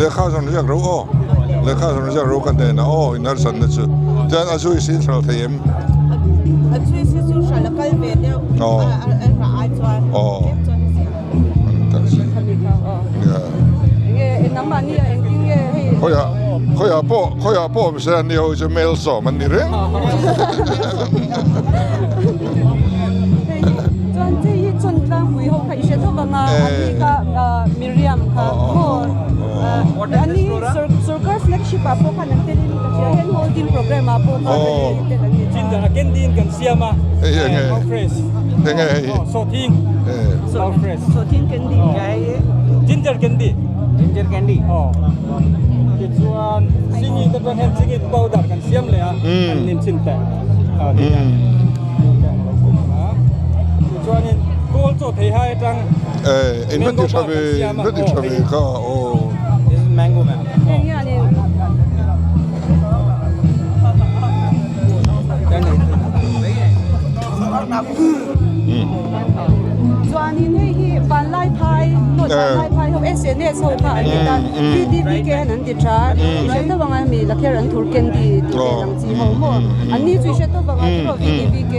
lehkha zawn riak ro aw lehkha zawn riak ro kan hnenah aw in harsat na chu chuan a zui si hral thei em. A zui si chu hral a kal ve deuh a rah ai chuan tlem chuan a zia. Ani tak chu. Enge nangmahni a engtin nge hei. Khawiah khawiah pawh khawiah pawh awm se an ni ho chu mel sawm an ni reng. Chuan chei hi chawn tlangpui ho kha i hre thawk ang a, a ni kha Miriam kha maw an ni sorkar flagship ah pawh khan an tel in ka hria hand holding program ah pawh khan an tel an ni ta. A candy in kan siam a, Hei fresh. Enge hei? Sawhthing. Fresh. Sawhthing candy. Ginger candy. Ginger candy. Tichuan singi te chuan heng singi powder kan siam leh a, an nim chin teh. Tichuanin kawl chaw thei hai atang mango bar kan siam a. This is mango ma'am. Heng hianin Chuanin hei hi Vanlai phai note Vanlai phai ho SNS ho kha an ti ta VDVK hian an ti tha i hre tawh anga hemi lakher an thur candy tih vel ang chi ho maw an ni chu i hre tawh anga tiraw VDVK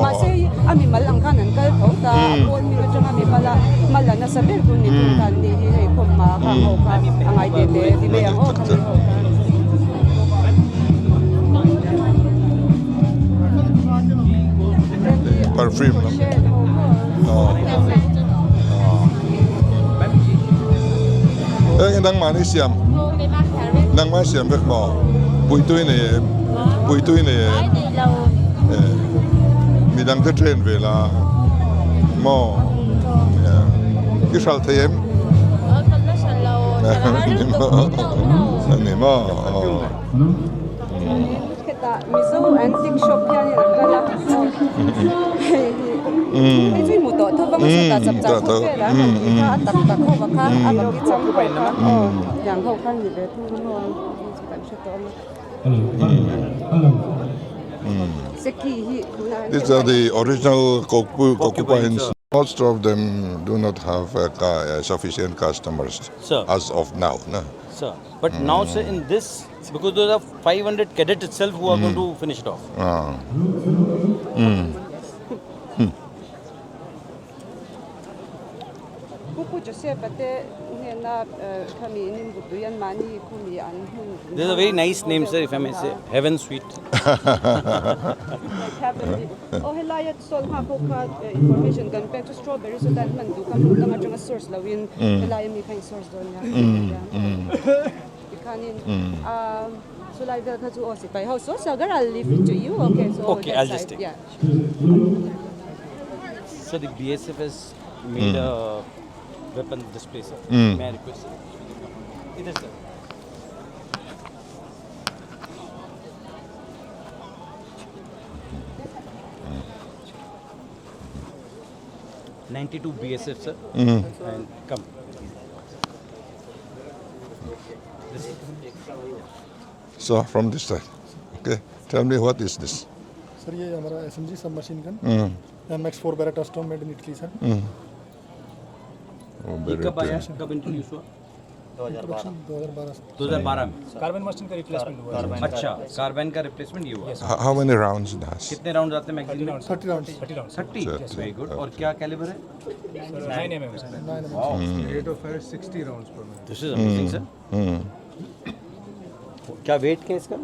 mahse hei a mimal ang khan an kal tho ta a pawn hming atanga mimal a hma la nasa ber tur ni tur kha an ni hi hei khawm hma khang ho kha a ngai te te ti mai ang aw khami ho kha. Perfume lam Eng nangmah nih siam nangmah siam vek maw puitui nei em puitui nei em midang te train ve la maw i hral thei em ani maw. Hetah Mizo antique shop hianin an kal a hei hi hei chu i hmu tawh tho vang a sawtah chap chap ho vel a han tih kha a tak tak ho va kha a baki chang ho kha aw tiang ho kha ni ve thung a maw hei chu kan hre tawh a seki hi tunah hian These are the original porcupines. Most of them do not have sufficient customers as of now. Sir, but now sir in this Because those are 500 cadets itself who are going to finish it off. Ah. Mm. Hmm. Pu Pu Joseph a te hnena khami Nimbutui an mahni khumi an hmun This is a very nice name sir if I may say Heaven Sweet. Like heavenly. Aw helaia salt nghak ho kha information kan pek chu strawberry saw tan hman duh kha hmun dang atanga source loin helaia mi kha in source dawn nia. Tikhanin chulai vel kha chu aw sipai ho so Sagar I'll leave it to you okay so Okay I'll just take. Yeah. Sir the BSF has made a weapon display sir. May I request sir? Idhar sir. 92 BSF sir. And come. So from this side. Okay. Tell me what is this? Sir ये हमारा S M G sub machine gun M X four Beretta storm made in Italy sir Oh, ये कब आया Beretta. कब introduce हुआ 2012 2012 में carbon machine का replacement हुआ है अच्छा कार्बाइन का रिप्लेसमेंट ये हुआ How many rounds it has? कितने राउंड आते हैं मैगजीन में 30 rounds 30 rounds 30 very good और क्या कैलिबर है 9 mm sir Rate of fire 60 rounds per minute. This is amazing sir क्या वेट क्या है इसका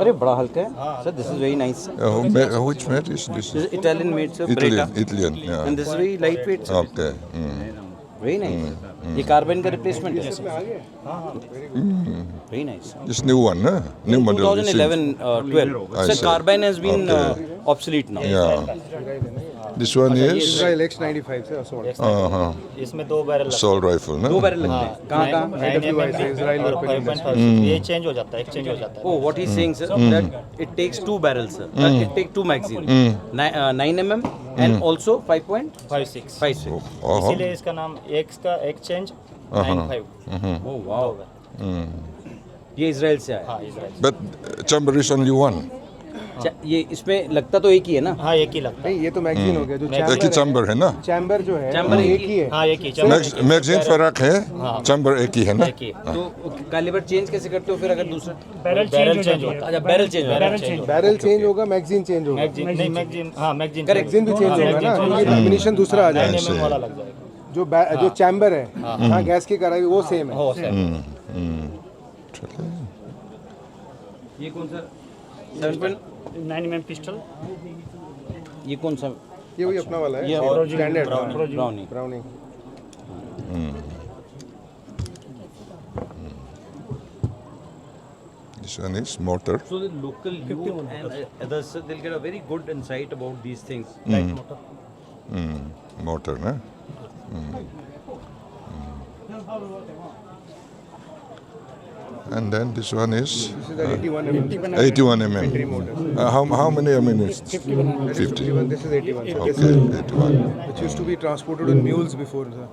अरे बड़ा हल्का है sir this is very nice sir Which made is this? This Italian made sir Italian, Italian, yeah. And this is very light weight sir Okay. Very nice ये carbine का replacement है very nice This new one, huh? New model. it seems. 2011 12 I sir see. Carbine has been Okay. Obsolete now Yeah. This one is Israel X95 sir, assault. uh-huh. इसमें दो barrel assault rifle, no? दो barrel लगते हैं कहाँ कहाँ IWI sir, Israel Weapon Industries. ये change हो जाता है एक्सचेंज हो जाता है Oh, what he's saying, sir, that it takes two barrels, sir. It takes two magazines, 9 mm and also 5.56. 56 Uh-huh. इसीलिए इसका नाम एक्स का एक्सचेंज 95 Oh, wow. ये इसराइल से आया हाँ Israel But chamber is only one. ये इसमें लगता तो एक ही है ना हाँ एक ही लगता है नहीं ये तो मैगजीन हो गया जो एक ही चैम्बर chamber है ना? चैम्बर जो है चैम्बर वो एक एक ही है हाँ एक ही चैम्बर मैगजीन फर्क है, chamber एक ही है ना? एक ही तो कैलिबर चेंज कैसे करते हो फिर अगर दूसरा barrel barrel change change हो जाती होता है अच्छा barrel change barrel change barrel change होगा मैगजीन चेंज होगा मैगजीन नहीं मैगजीन हाँ magazine Correct. Magazine भी चेंज होगा ना क्योंकि एम्यूनिशन दूसरा आ जाएगा 9 mm वाला लग जाएगा जो जो चैम्बर है हाँ गैस की कराई वो सेम है हो sir Tha hle. Ye kaun sa 7.9 mm pistol. Ye kaun sa ये वही अपना वाला है ये standard brownie brownie This one is mortar. So the local youth and others, sir, they'll get a very good insight about these things. Mm. Mm. Mortar, na? Mm. And then this one is? This is the 81 mm. 81 mm. Infantry mortar. How many mm is this? 51. 50. 51. This is 81. Okay, This is 81. Which used to be transported on mules before, sir.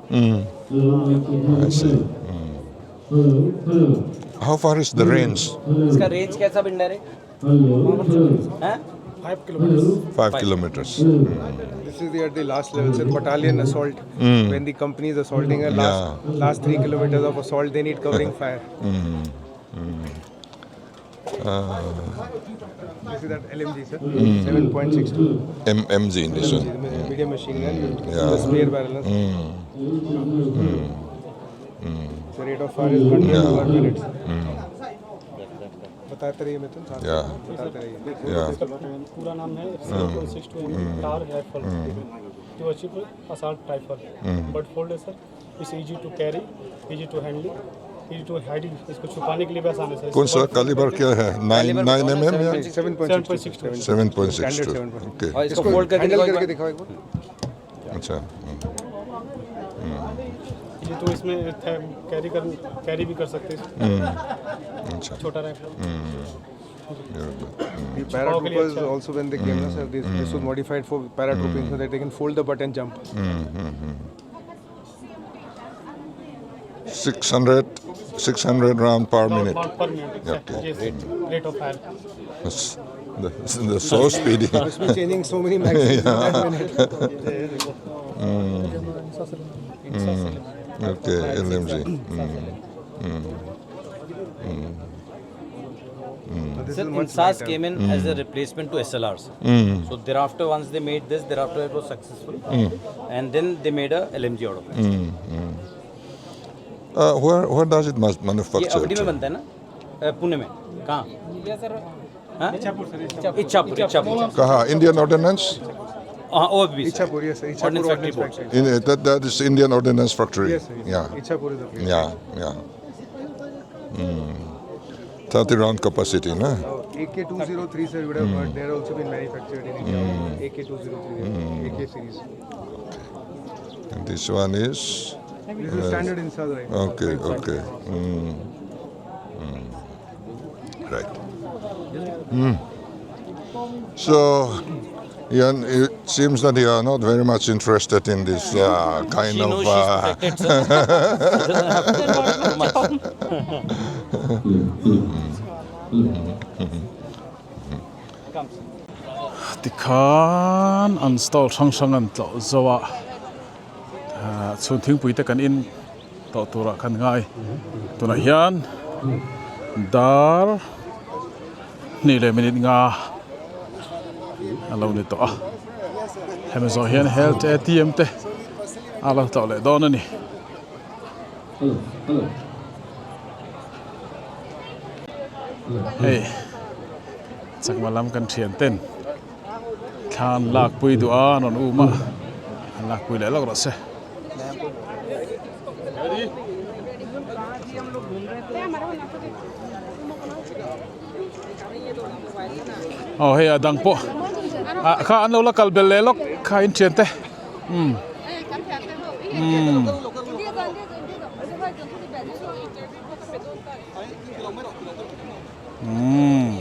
I see. How far is the range? इसका range कैसा indirect? हैं? 5 kilometers. 5 kilometers. This is the, at the last level, sir. Battalion assault. When the company is assaulting a last 3 kilometers of assault, they need covering fire. This is that LMG, sir. 7.62. MG in this one. Medium machine gun. Yeah. The spare barrel. The rate of fire is 100 per minute. बताते रहिए मिथुन साथ Yeah. बताते रहिए Yeah. पूरा नाम है 7.62 mm tar rifle. To achieve assault rifle. But fold है sir. It's easy to carry, easy to handle, easy to hide. इसको छुपाने के लिए भी आसान है सर. कौन सा कैलिबर क्या है? 9 mm या 7.62 7.62. Okay. और इसको फोल्ड करके हैंडल दिखाओ एक करके बार। दिखाओ एक बार अच्छा. ये तो इसमें कैरी भी कर सकते हैं. अच्छा. छोटा rifle. Very good. The paratroopers also when they came, na, sir, this was modified for paratrooping so that they can fold the butt and jump. 600 round per minute. Per minute. Okay. Yes. Rate of fire. That's the so speedy. Must be changing so many magazines in that minute. Okay, LMG. This Sir, is much INSAS lighter. came in as a replacement to SLRs. So thereafter, once they made this, thereafter it was successful, and then they made a LMG out of it. Where does it ये अवधि manufactured? में बनता है ना? पुणे में कहाँ? हाँ? इच्छापुर इच्छापुर कहाँ? Indian Ordnance? हाँ OFB Ichapur, yes, sir. Ichapur Ordnance Factory Ordnance Board. Factory. That is Indian Ordnance Factory. Yes, sir. Yes. Yeah. Ichapur is the place. Yeah, yeah. 30 round capacity, na? AK-203, sir, you would have heard. They are also been manufactured in India. AK-203, AK series. And this one is? This is standard INSAS rifle. Okay, okay. Right. So, Ian, it seems that you are not very much interested in this kind She of. knows she's protected, sir. She doesn't have to worry too much. Come, sir. Tikhan an stall hrang hrang an tlawh zo a chhun thingpui te kan in tawh turah khan ngai tunah hian dar hnih leh minute nga a lo ni tawh a hemi zawh hian health atm te a lo tlawh leh dawn a ni. Hei chakma lam kan thian ten thla an lak pui duh a an rawn um a an lak pui leh lawk rawh se. Aw hei a dang pawh ah kha an lo la kal bel leh lawk kha in thian te umm umm. Umm.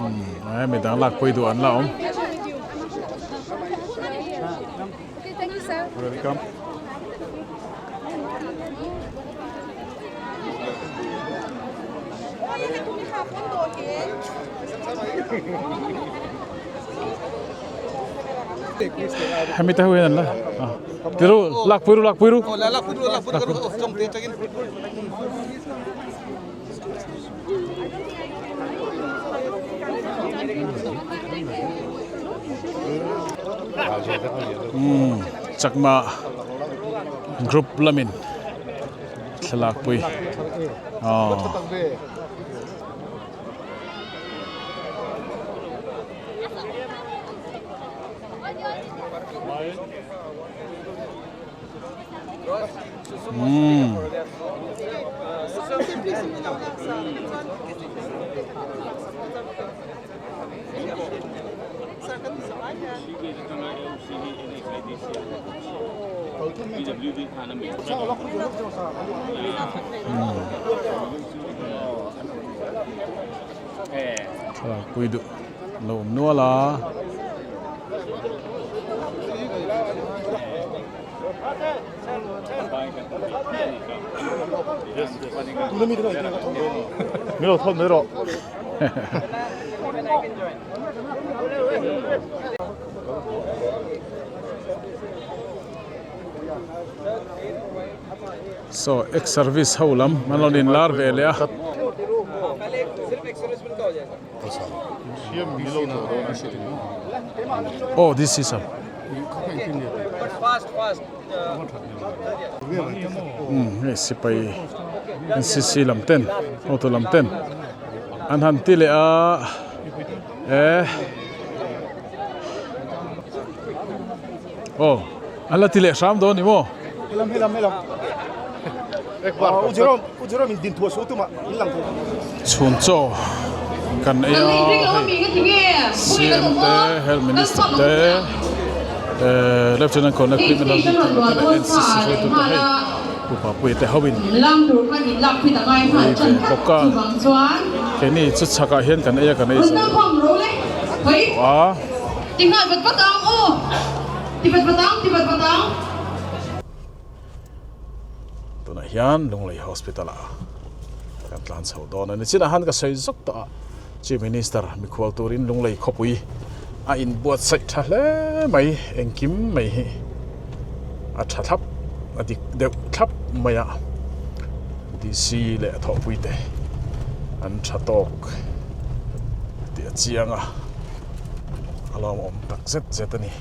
Umm midang lak pui duh an la awm. Hemi te ho hian an la tiru lak pui ru lak pui ru. Umm chakma group lamin thlalak pui aw. Umm. Thlalak pui duh lo awm nual a. Saw ex service ho lam an rawn inlar ve leh a. Aw this is a umm hei sipai NCC lam ten hotu lam ten an han ti leh a e aw an la ti leh hram dawn ni maw. Chhun chaw kan ei a hei CM te Health Minister te Lieutenant Colonel Criminal Dictator te leh NCC hruaitu te hei Pu Papuia te ho in ei ve bawk a keini chu chhakah hian kan ei a kan ei zo tawh a. Tunah hian Lunglei Hospital ah kan tlan chho dawn a ni. Chinah han ka sawi zawk tawh a, Chief Minister mikhual turin Lunglei khawpui a inbuatsaih tha hle mai, engkim mai hi a tha thlap, a dik deuh thlap mai a, DC leh a thawhpui te an tha tawk tih a chiang a, a lawmawm tak zet zet a ni.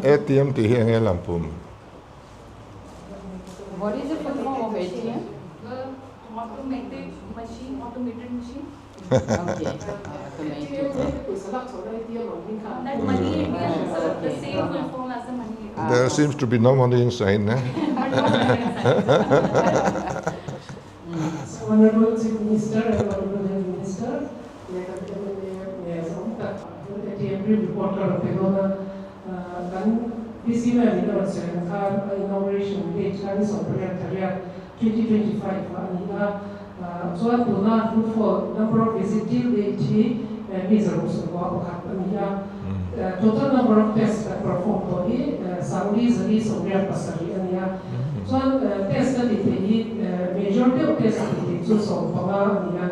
ATM tih hi enge lampum? What is the full form of ATM? Automated machine, automated machine. Okay, automated. That money ATM, so the same full form as the money ATM. There seems to be no money inside, ne? Honorable Chief Minister and Honorable Health Minister, leh kan mla zawng tak ATM report ka rawn pe dawn a. Kan DC man in a rawn sawi ang khan a inauguration date kha ni 18 thariat 2025 ah a ni a. Chuan tuna footfall number of visit till date hi mi 161 a ni a. Total number of test kan perform tawh hi 4487 a ni a. Chuan test ka tih theih hi major deuh test tih theih chu 15 a ni a.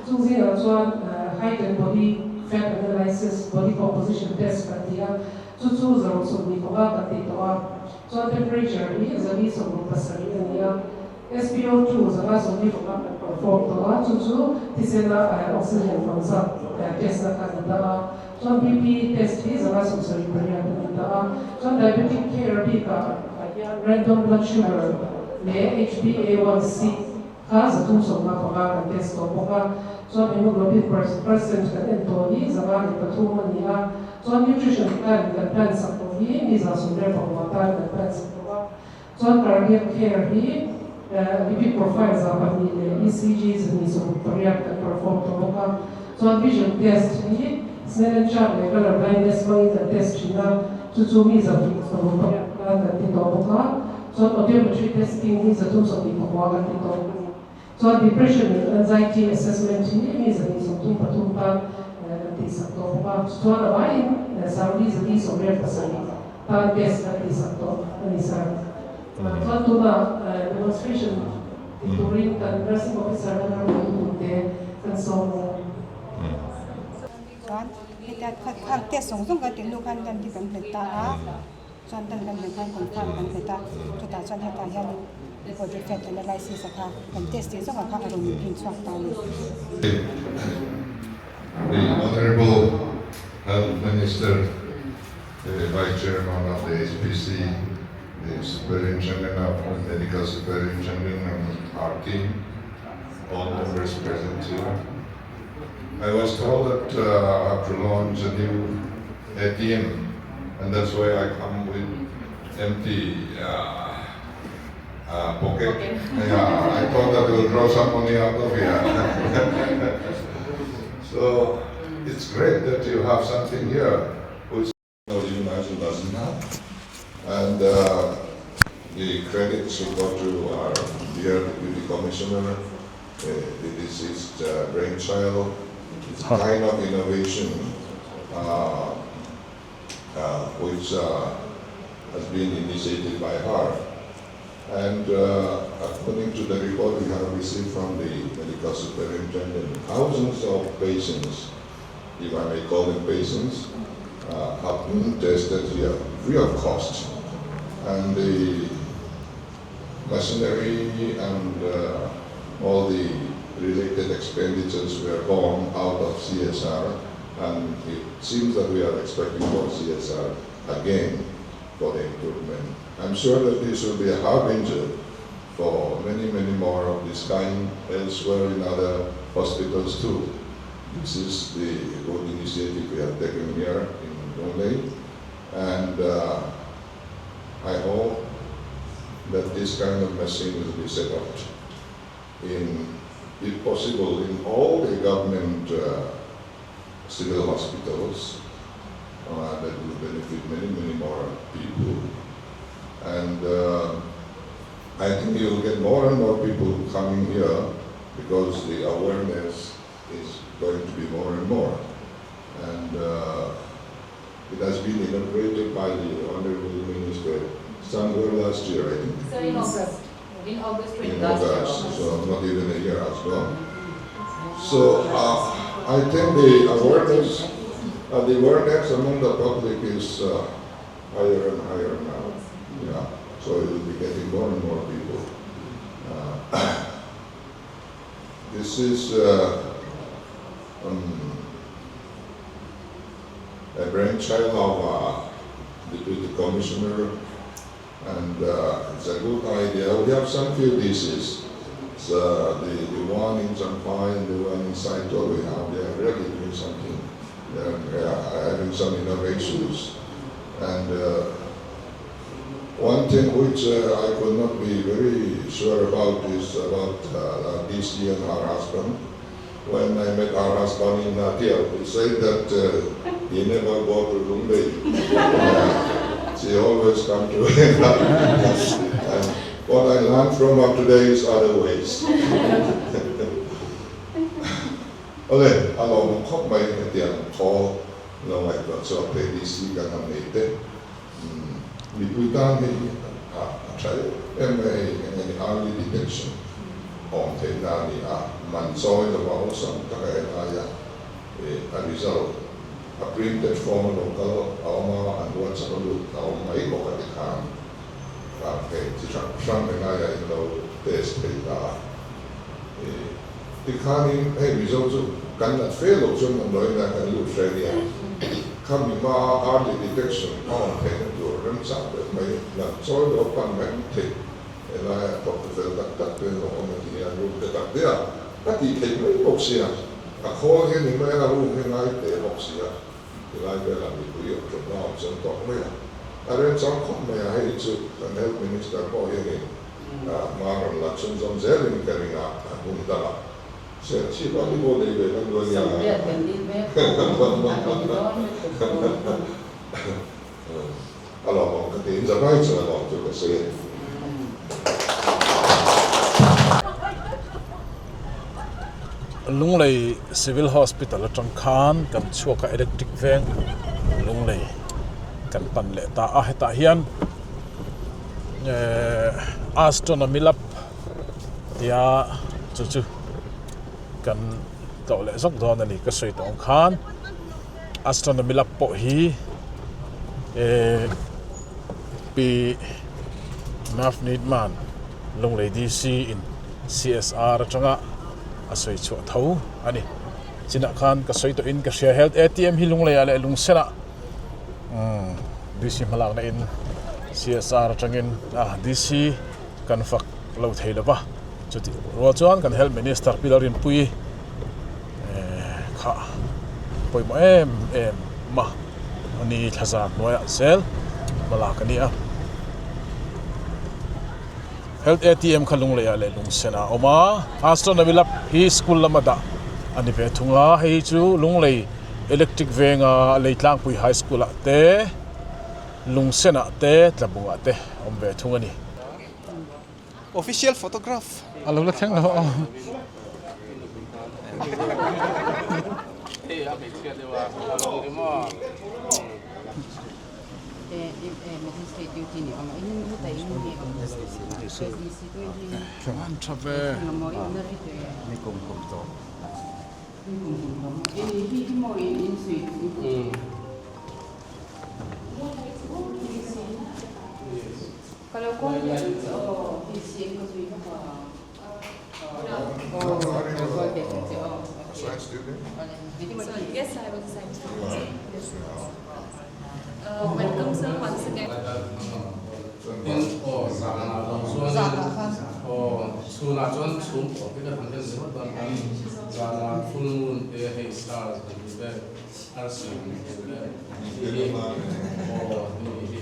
Chung zingah chuan height and body fat analysis, body composition test kan ti a, chu chu 25 kan tih tawh a. Chuan temperature hi 467 a ni a, SpO2 145 kan perform. perform tawh a, chu chu thisena oxygen awm zat test na kha a ni ta a. Chuan BP test hi 178 a ni ta a. Chuan diabetic care bikah hian random blood sugar leh HbA1c kha 355 kan test tawh bawk a. Chuan hemoglobin percent kan en tawh hi 103 a ni a. Chuan nutrition plan kan plan sak tawh hi mi 119 tan kan plan sak tawh a. Chuan cardiac care hi lipid profile 200 leh ECG 268 kan perform tawh bawk a. Chuan vision test hi Snellen chart leh colour blindness hmangin kan test thin a, chu chu mi 168 tan kan ti tawh bawk a. Chuan audiometry testing hi 329 kan ti tawh bawk a ni. Chuan depression and anxiety assessment hi mi 133 tan kan tihsak tawh bawk a. Chuan a vaiin Saudi 187 tan test kan tihsak tawh a ni sir. Chuan tunah demonstration ti turin kan nursing officer na ram te kan sawm a. Chuan hetia khang test zawng zawng kan tih hnu khan dan hi kan hmet ta a. Chuan dan kan hmet khan confirm kan hmet a, chutah chuan hetah hianin body fat analysis a kha kan test tih zawngah kha a rawn inprint chhuak ta a ni. The Honourable Health Minister, the Vice Chairman of the HPC, the Superintendent of the Medical Superintendent and our team, all members present here. I was told that I have to launch a new ATM, and that's why I come with empty pocket. Yeah, I thought that will draw some money out of here. So it's great that you have something here which even Aizawl doesn't have. And the credit should go to our dear Deputy Commissioner, the deceased brainchild. It's a kind of innovation which has been initiated by her. And according to the report we have received from the medical superintendent, thousands of patients, if I may call them patients, have been tested here free of cost. And the machinery and all the related expenditures were borne out of CSR, and it seems that we are expecting more CSR again for the improvement. I'm sure that this will be a harbinger for many, many more of this kind elsewhere in other hospitals too. This is the good initiative we have taken here in Lunglei, and I hope that this kind of machine will be set up in, if possible, in all the government civil hospitals that will benefit many, many more people. And I think you will get more and more people coming here because the awareness is going to be more and more. And it has been inaugurated by the Honorable Minister somewhere last year, I think. So in August. In August In August, so not even a year has gone. So I think the awareness among the public is higher and higher now. Yeah, so it will be getting more and more people. This is a brainchild of Deputy Commissioner, and it's a good idea. We have some few diseases. So the one in Champhai and the one in Saitual we have, they are really doing something. They are having some innovations. And one thing which I could not be very sure about is about DC and her husband. When I met her husband in Hnahthial, he said that he never go to Lunglei. She always come to him. And what I learned from her today is other ways. Ole, a lawmawm khawp mai hetiang khawl lo ngaihtuah chhuak thei DC kan han nei te. Mipui tan hei a tha em em mai hei eng nge ni early detection awm theihna a ni a, man chawi lova awlsam taka helai a a result a printed form a lo kal a awm a, an WhatsApp a lut a awm mai bawk a tikhan hei chi hrang hrang helaiah in lo test thei ta a. Tikhanin hei Mizo chu kan nat fe loh chuan damdawiin ah kan lut hre nia. Khami hma a early detection a awm theihna tur remchang deuh mai nat chawi lo pan mai theih helai ah thawk fel tak tak te an lo awm a ti hian room te tak te a a tih theih mai bawk sia. A khawl hi a ni mai a, room hi ngai teh bawk sia. Tilai velah mipui awm ṭawm na awm chuan tawk mai a, a remchang khawp mai a, hei chu kan Health Minister pawh hianin hma rawn la chhunzawm zelin ka ring a, hmun dangah Serchhip a ni pawh nei ve kan duh a nia. A lawmawm ka ti, in zavai chuan a lawm chu ka sawi a ni. Lunglei Civil Hospital atang khan kan chhuak a electric veng Lunglei kan pan leh ta a hetah hian ehh astronomy lab tia chu chu kan tlawh leh zawk dawn a ni ka sawi tawh ang khan astronomy lab pawh hi ehh pi Navneet Mann Lunglei DC in CSR atanga a sawi chhuah tho a ni. Chinah khan ka sawi tawhin ka hria Health ATM hi Lungleiah leh Lungsenah umm DC hmalakna in CSR atangin a DC kan fak lo thei lo va, chutih rual chuan kan Health Minister Pi Lalrinpuii eh kha pawimawh em em a ni thlazar hnuaiah zel hmalak a ni a. Health ATM kha Lungleiah leh Lungsenah a awm a, Astronomy Lab hi school lama dah a ni ve thung a, hei hi chu Lunglei Electric Venga Leitlangpui High School ah te, Lungsenah te, Tlabungah te a awm ve thung a ni. Official photograph. A lo la thleng lo a. An tha ve. Yes, I was a science student. Welcome sir once again. Tin aw zanah lo chuanin aw chhunah chuan chhum pawh hi kan han en ringawt dawn kan zanah full moon te hei stars kan ti vel arsi kan ti vel hi hi aw hei hi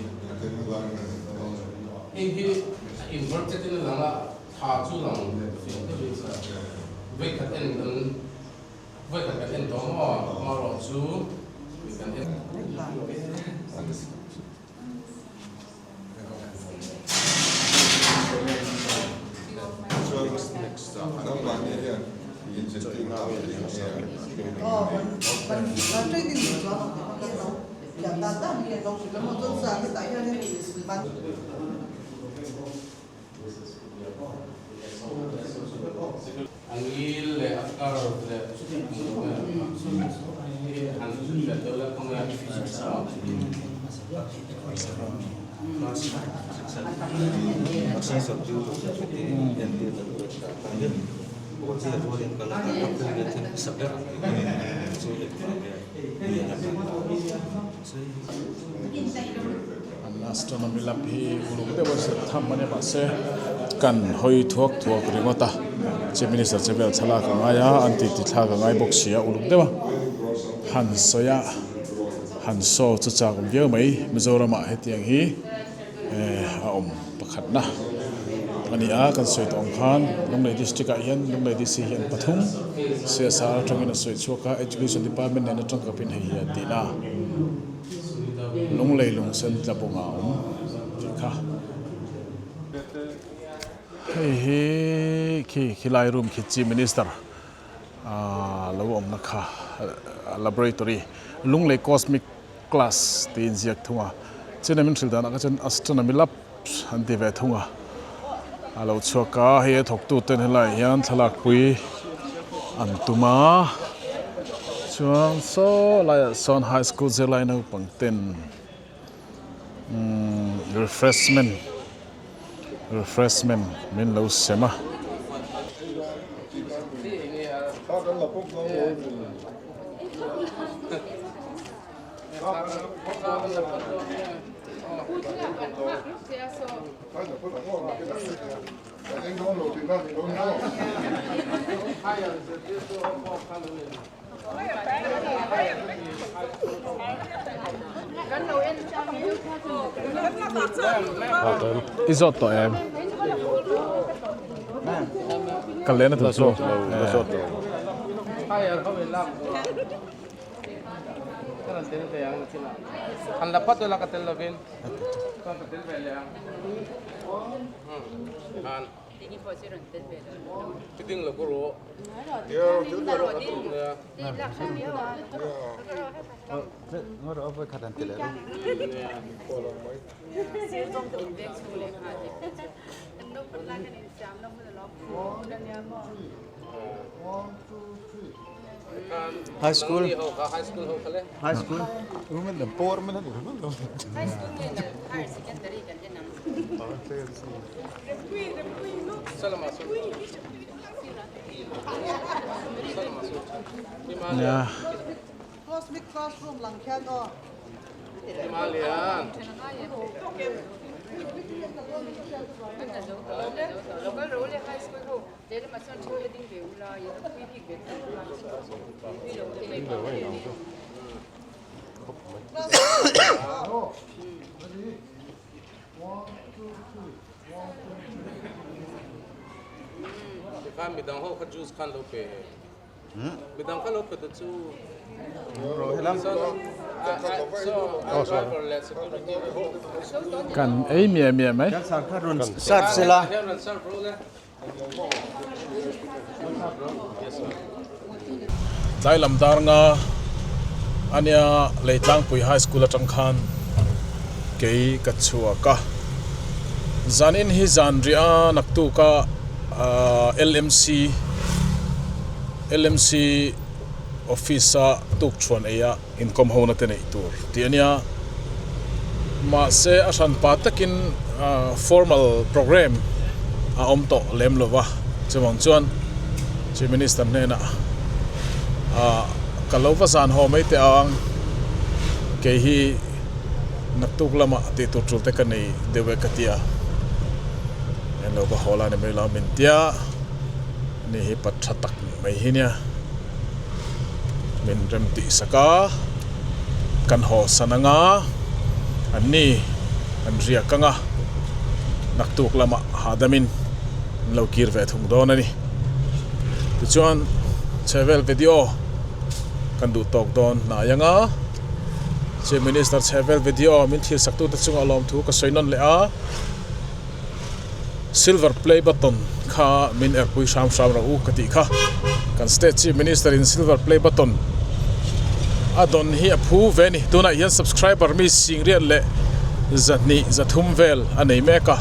hei hi a inverted in a lang a thla chu lang fiah deuhin sir vawikhat en kan Vawikhat kan en tawh maw? Amarawh chu kan en. A ngil leh a curve leh han hrilhfiah deuh la kawng e. An astronomy lab hi uluk deuh a zir tham a ni mahse kan hawi thuak thuak ringawt a chief minister che vel thlalak a ngai a an titi thlak a ngai bawk si a uluk deuh a han sawi a han saw chu chak awm viau mai Mizoram ah hetiang hi eh a awm pakhat na a ni a kan sawi tawh ang khan Lunglei district ah hian Lunglei D C hian pathum C S R atangin a sawi chhuak a education department nen atang kapin hei hi a tih na. Lunglei lungsen tla bawngah a awm tih kha. Hei hi khi khilai room khi Chief Minister ah lo awmna kha laboratory Lunglei Cosmic Class tih inziak thung a. China min hrilh danah kha chuan Astronomy Lab an ti ve thung a. A lo chhuak a, hei a thawktuten helaiah hian thlalakpui an tum a. Chuan saw laiah sawn high school zirlai naupang ten umm refreshment refreshment min lo sem a. I zawt tawh em? Kal lehna tur chu. High school High school Nia. Cosmic classroom lang khian aw. Khan midang ho kha juice khan lo pe midang kha lo pe te chu Kan ei miah miah mai. Serve sela. Tlai lam dar nga ania Leitlangpui High School atang khan kei ka chhuak a. Zanin hi zan riah a naktuk a LMC LMC office a tukchhuan ei a inkawm hona te neih tur tih a nia. Mahse a hran pa takin formal programme a awm tawh lem lo va, chuvang chuan Chief Minister hnenah ah ka lo va zan haw mai teh ang, kei hi naktuk lamah tih tur tul te ka nei deuh e ka ti a, en lo va haw la ni mai lo min tia, ani hi pa tha tak mai hi nia. Min rem tih sak a, kan haw san anga, an ni an riak anga, naktuk lamah hahdamin an lo kir ve thung dawn a ni. Tichuan chhevel video kan duh tawk dawn hnai anga, Chief Minister chhevel video min thil saktute chungah lawmthu ka sawi nawn leh a. Silver play button kha min erpui hram hram rawh u ka tih kha. Kan state chief minister in silver play button a dawn hi a phu ve a ni. Tunah hian subscriber mi singriat leh zahnih zathum vel a nei mek a.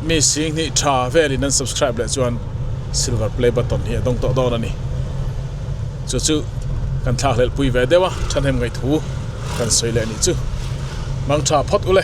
Mi singhnih tha velin an subscribe leh chuan silver play button hi a dawng tawh dawn a ni. Chu chu kan thlakhlelh pui ve deuh a, thahnem ngaihthu kan sawi leh a nih chu. Mangtha phawt ule.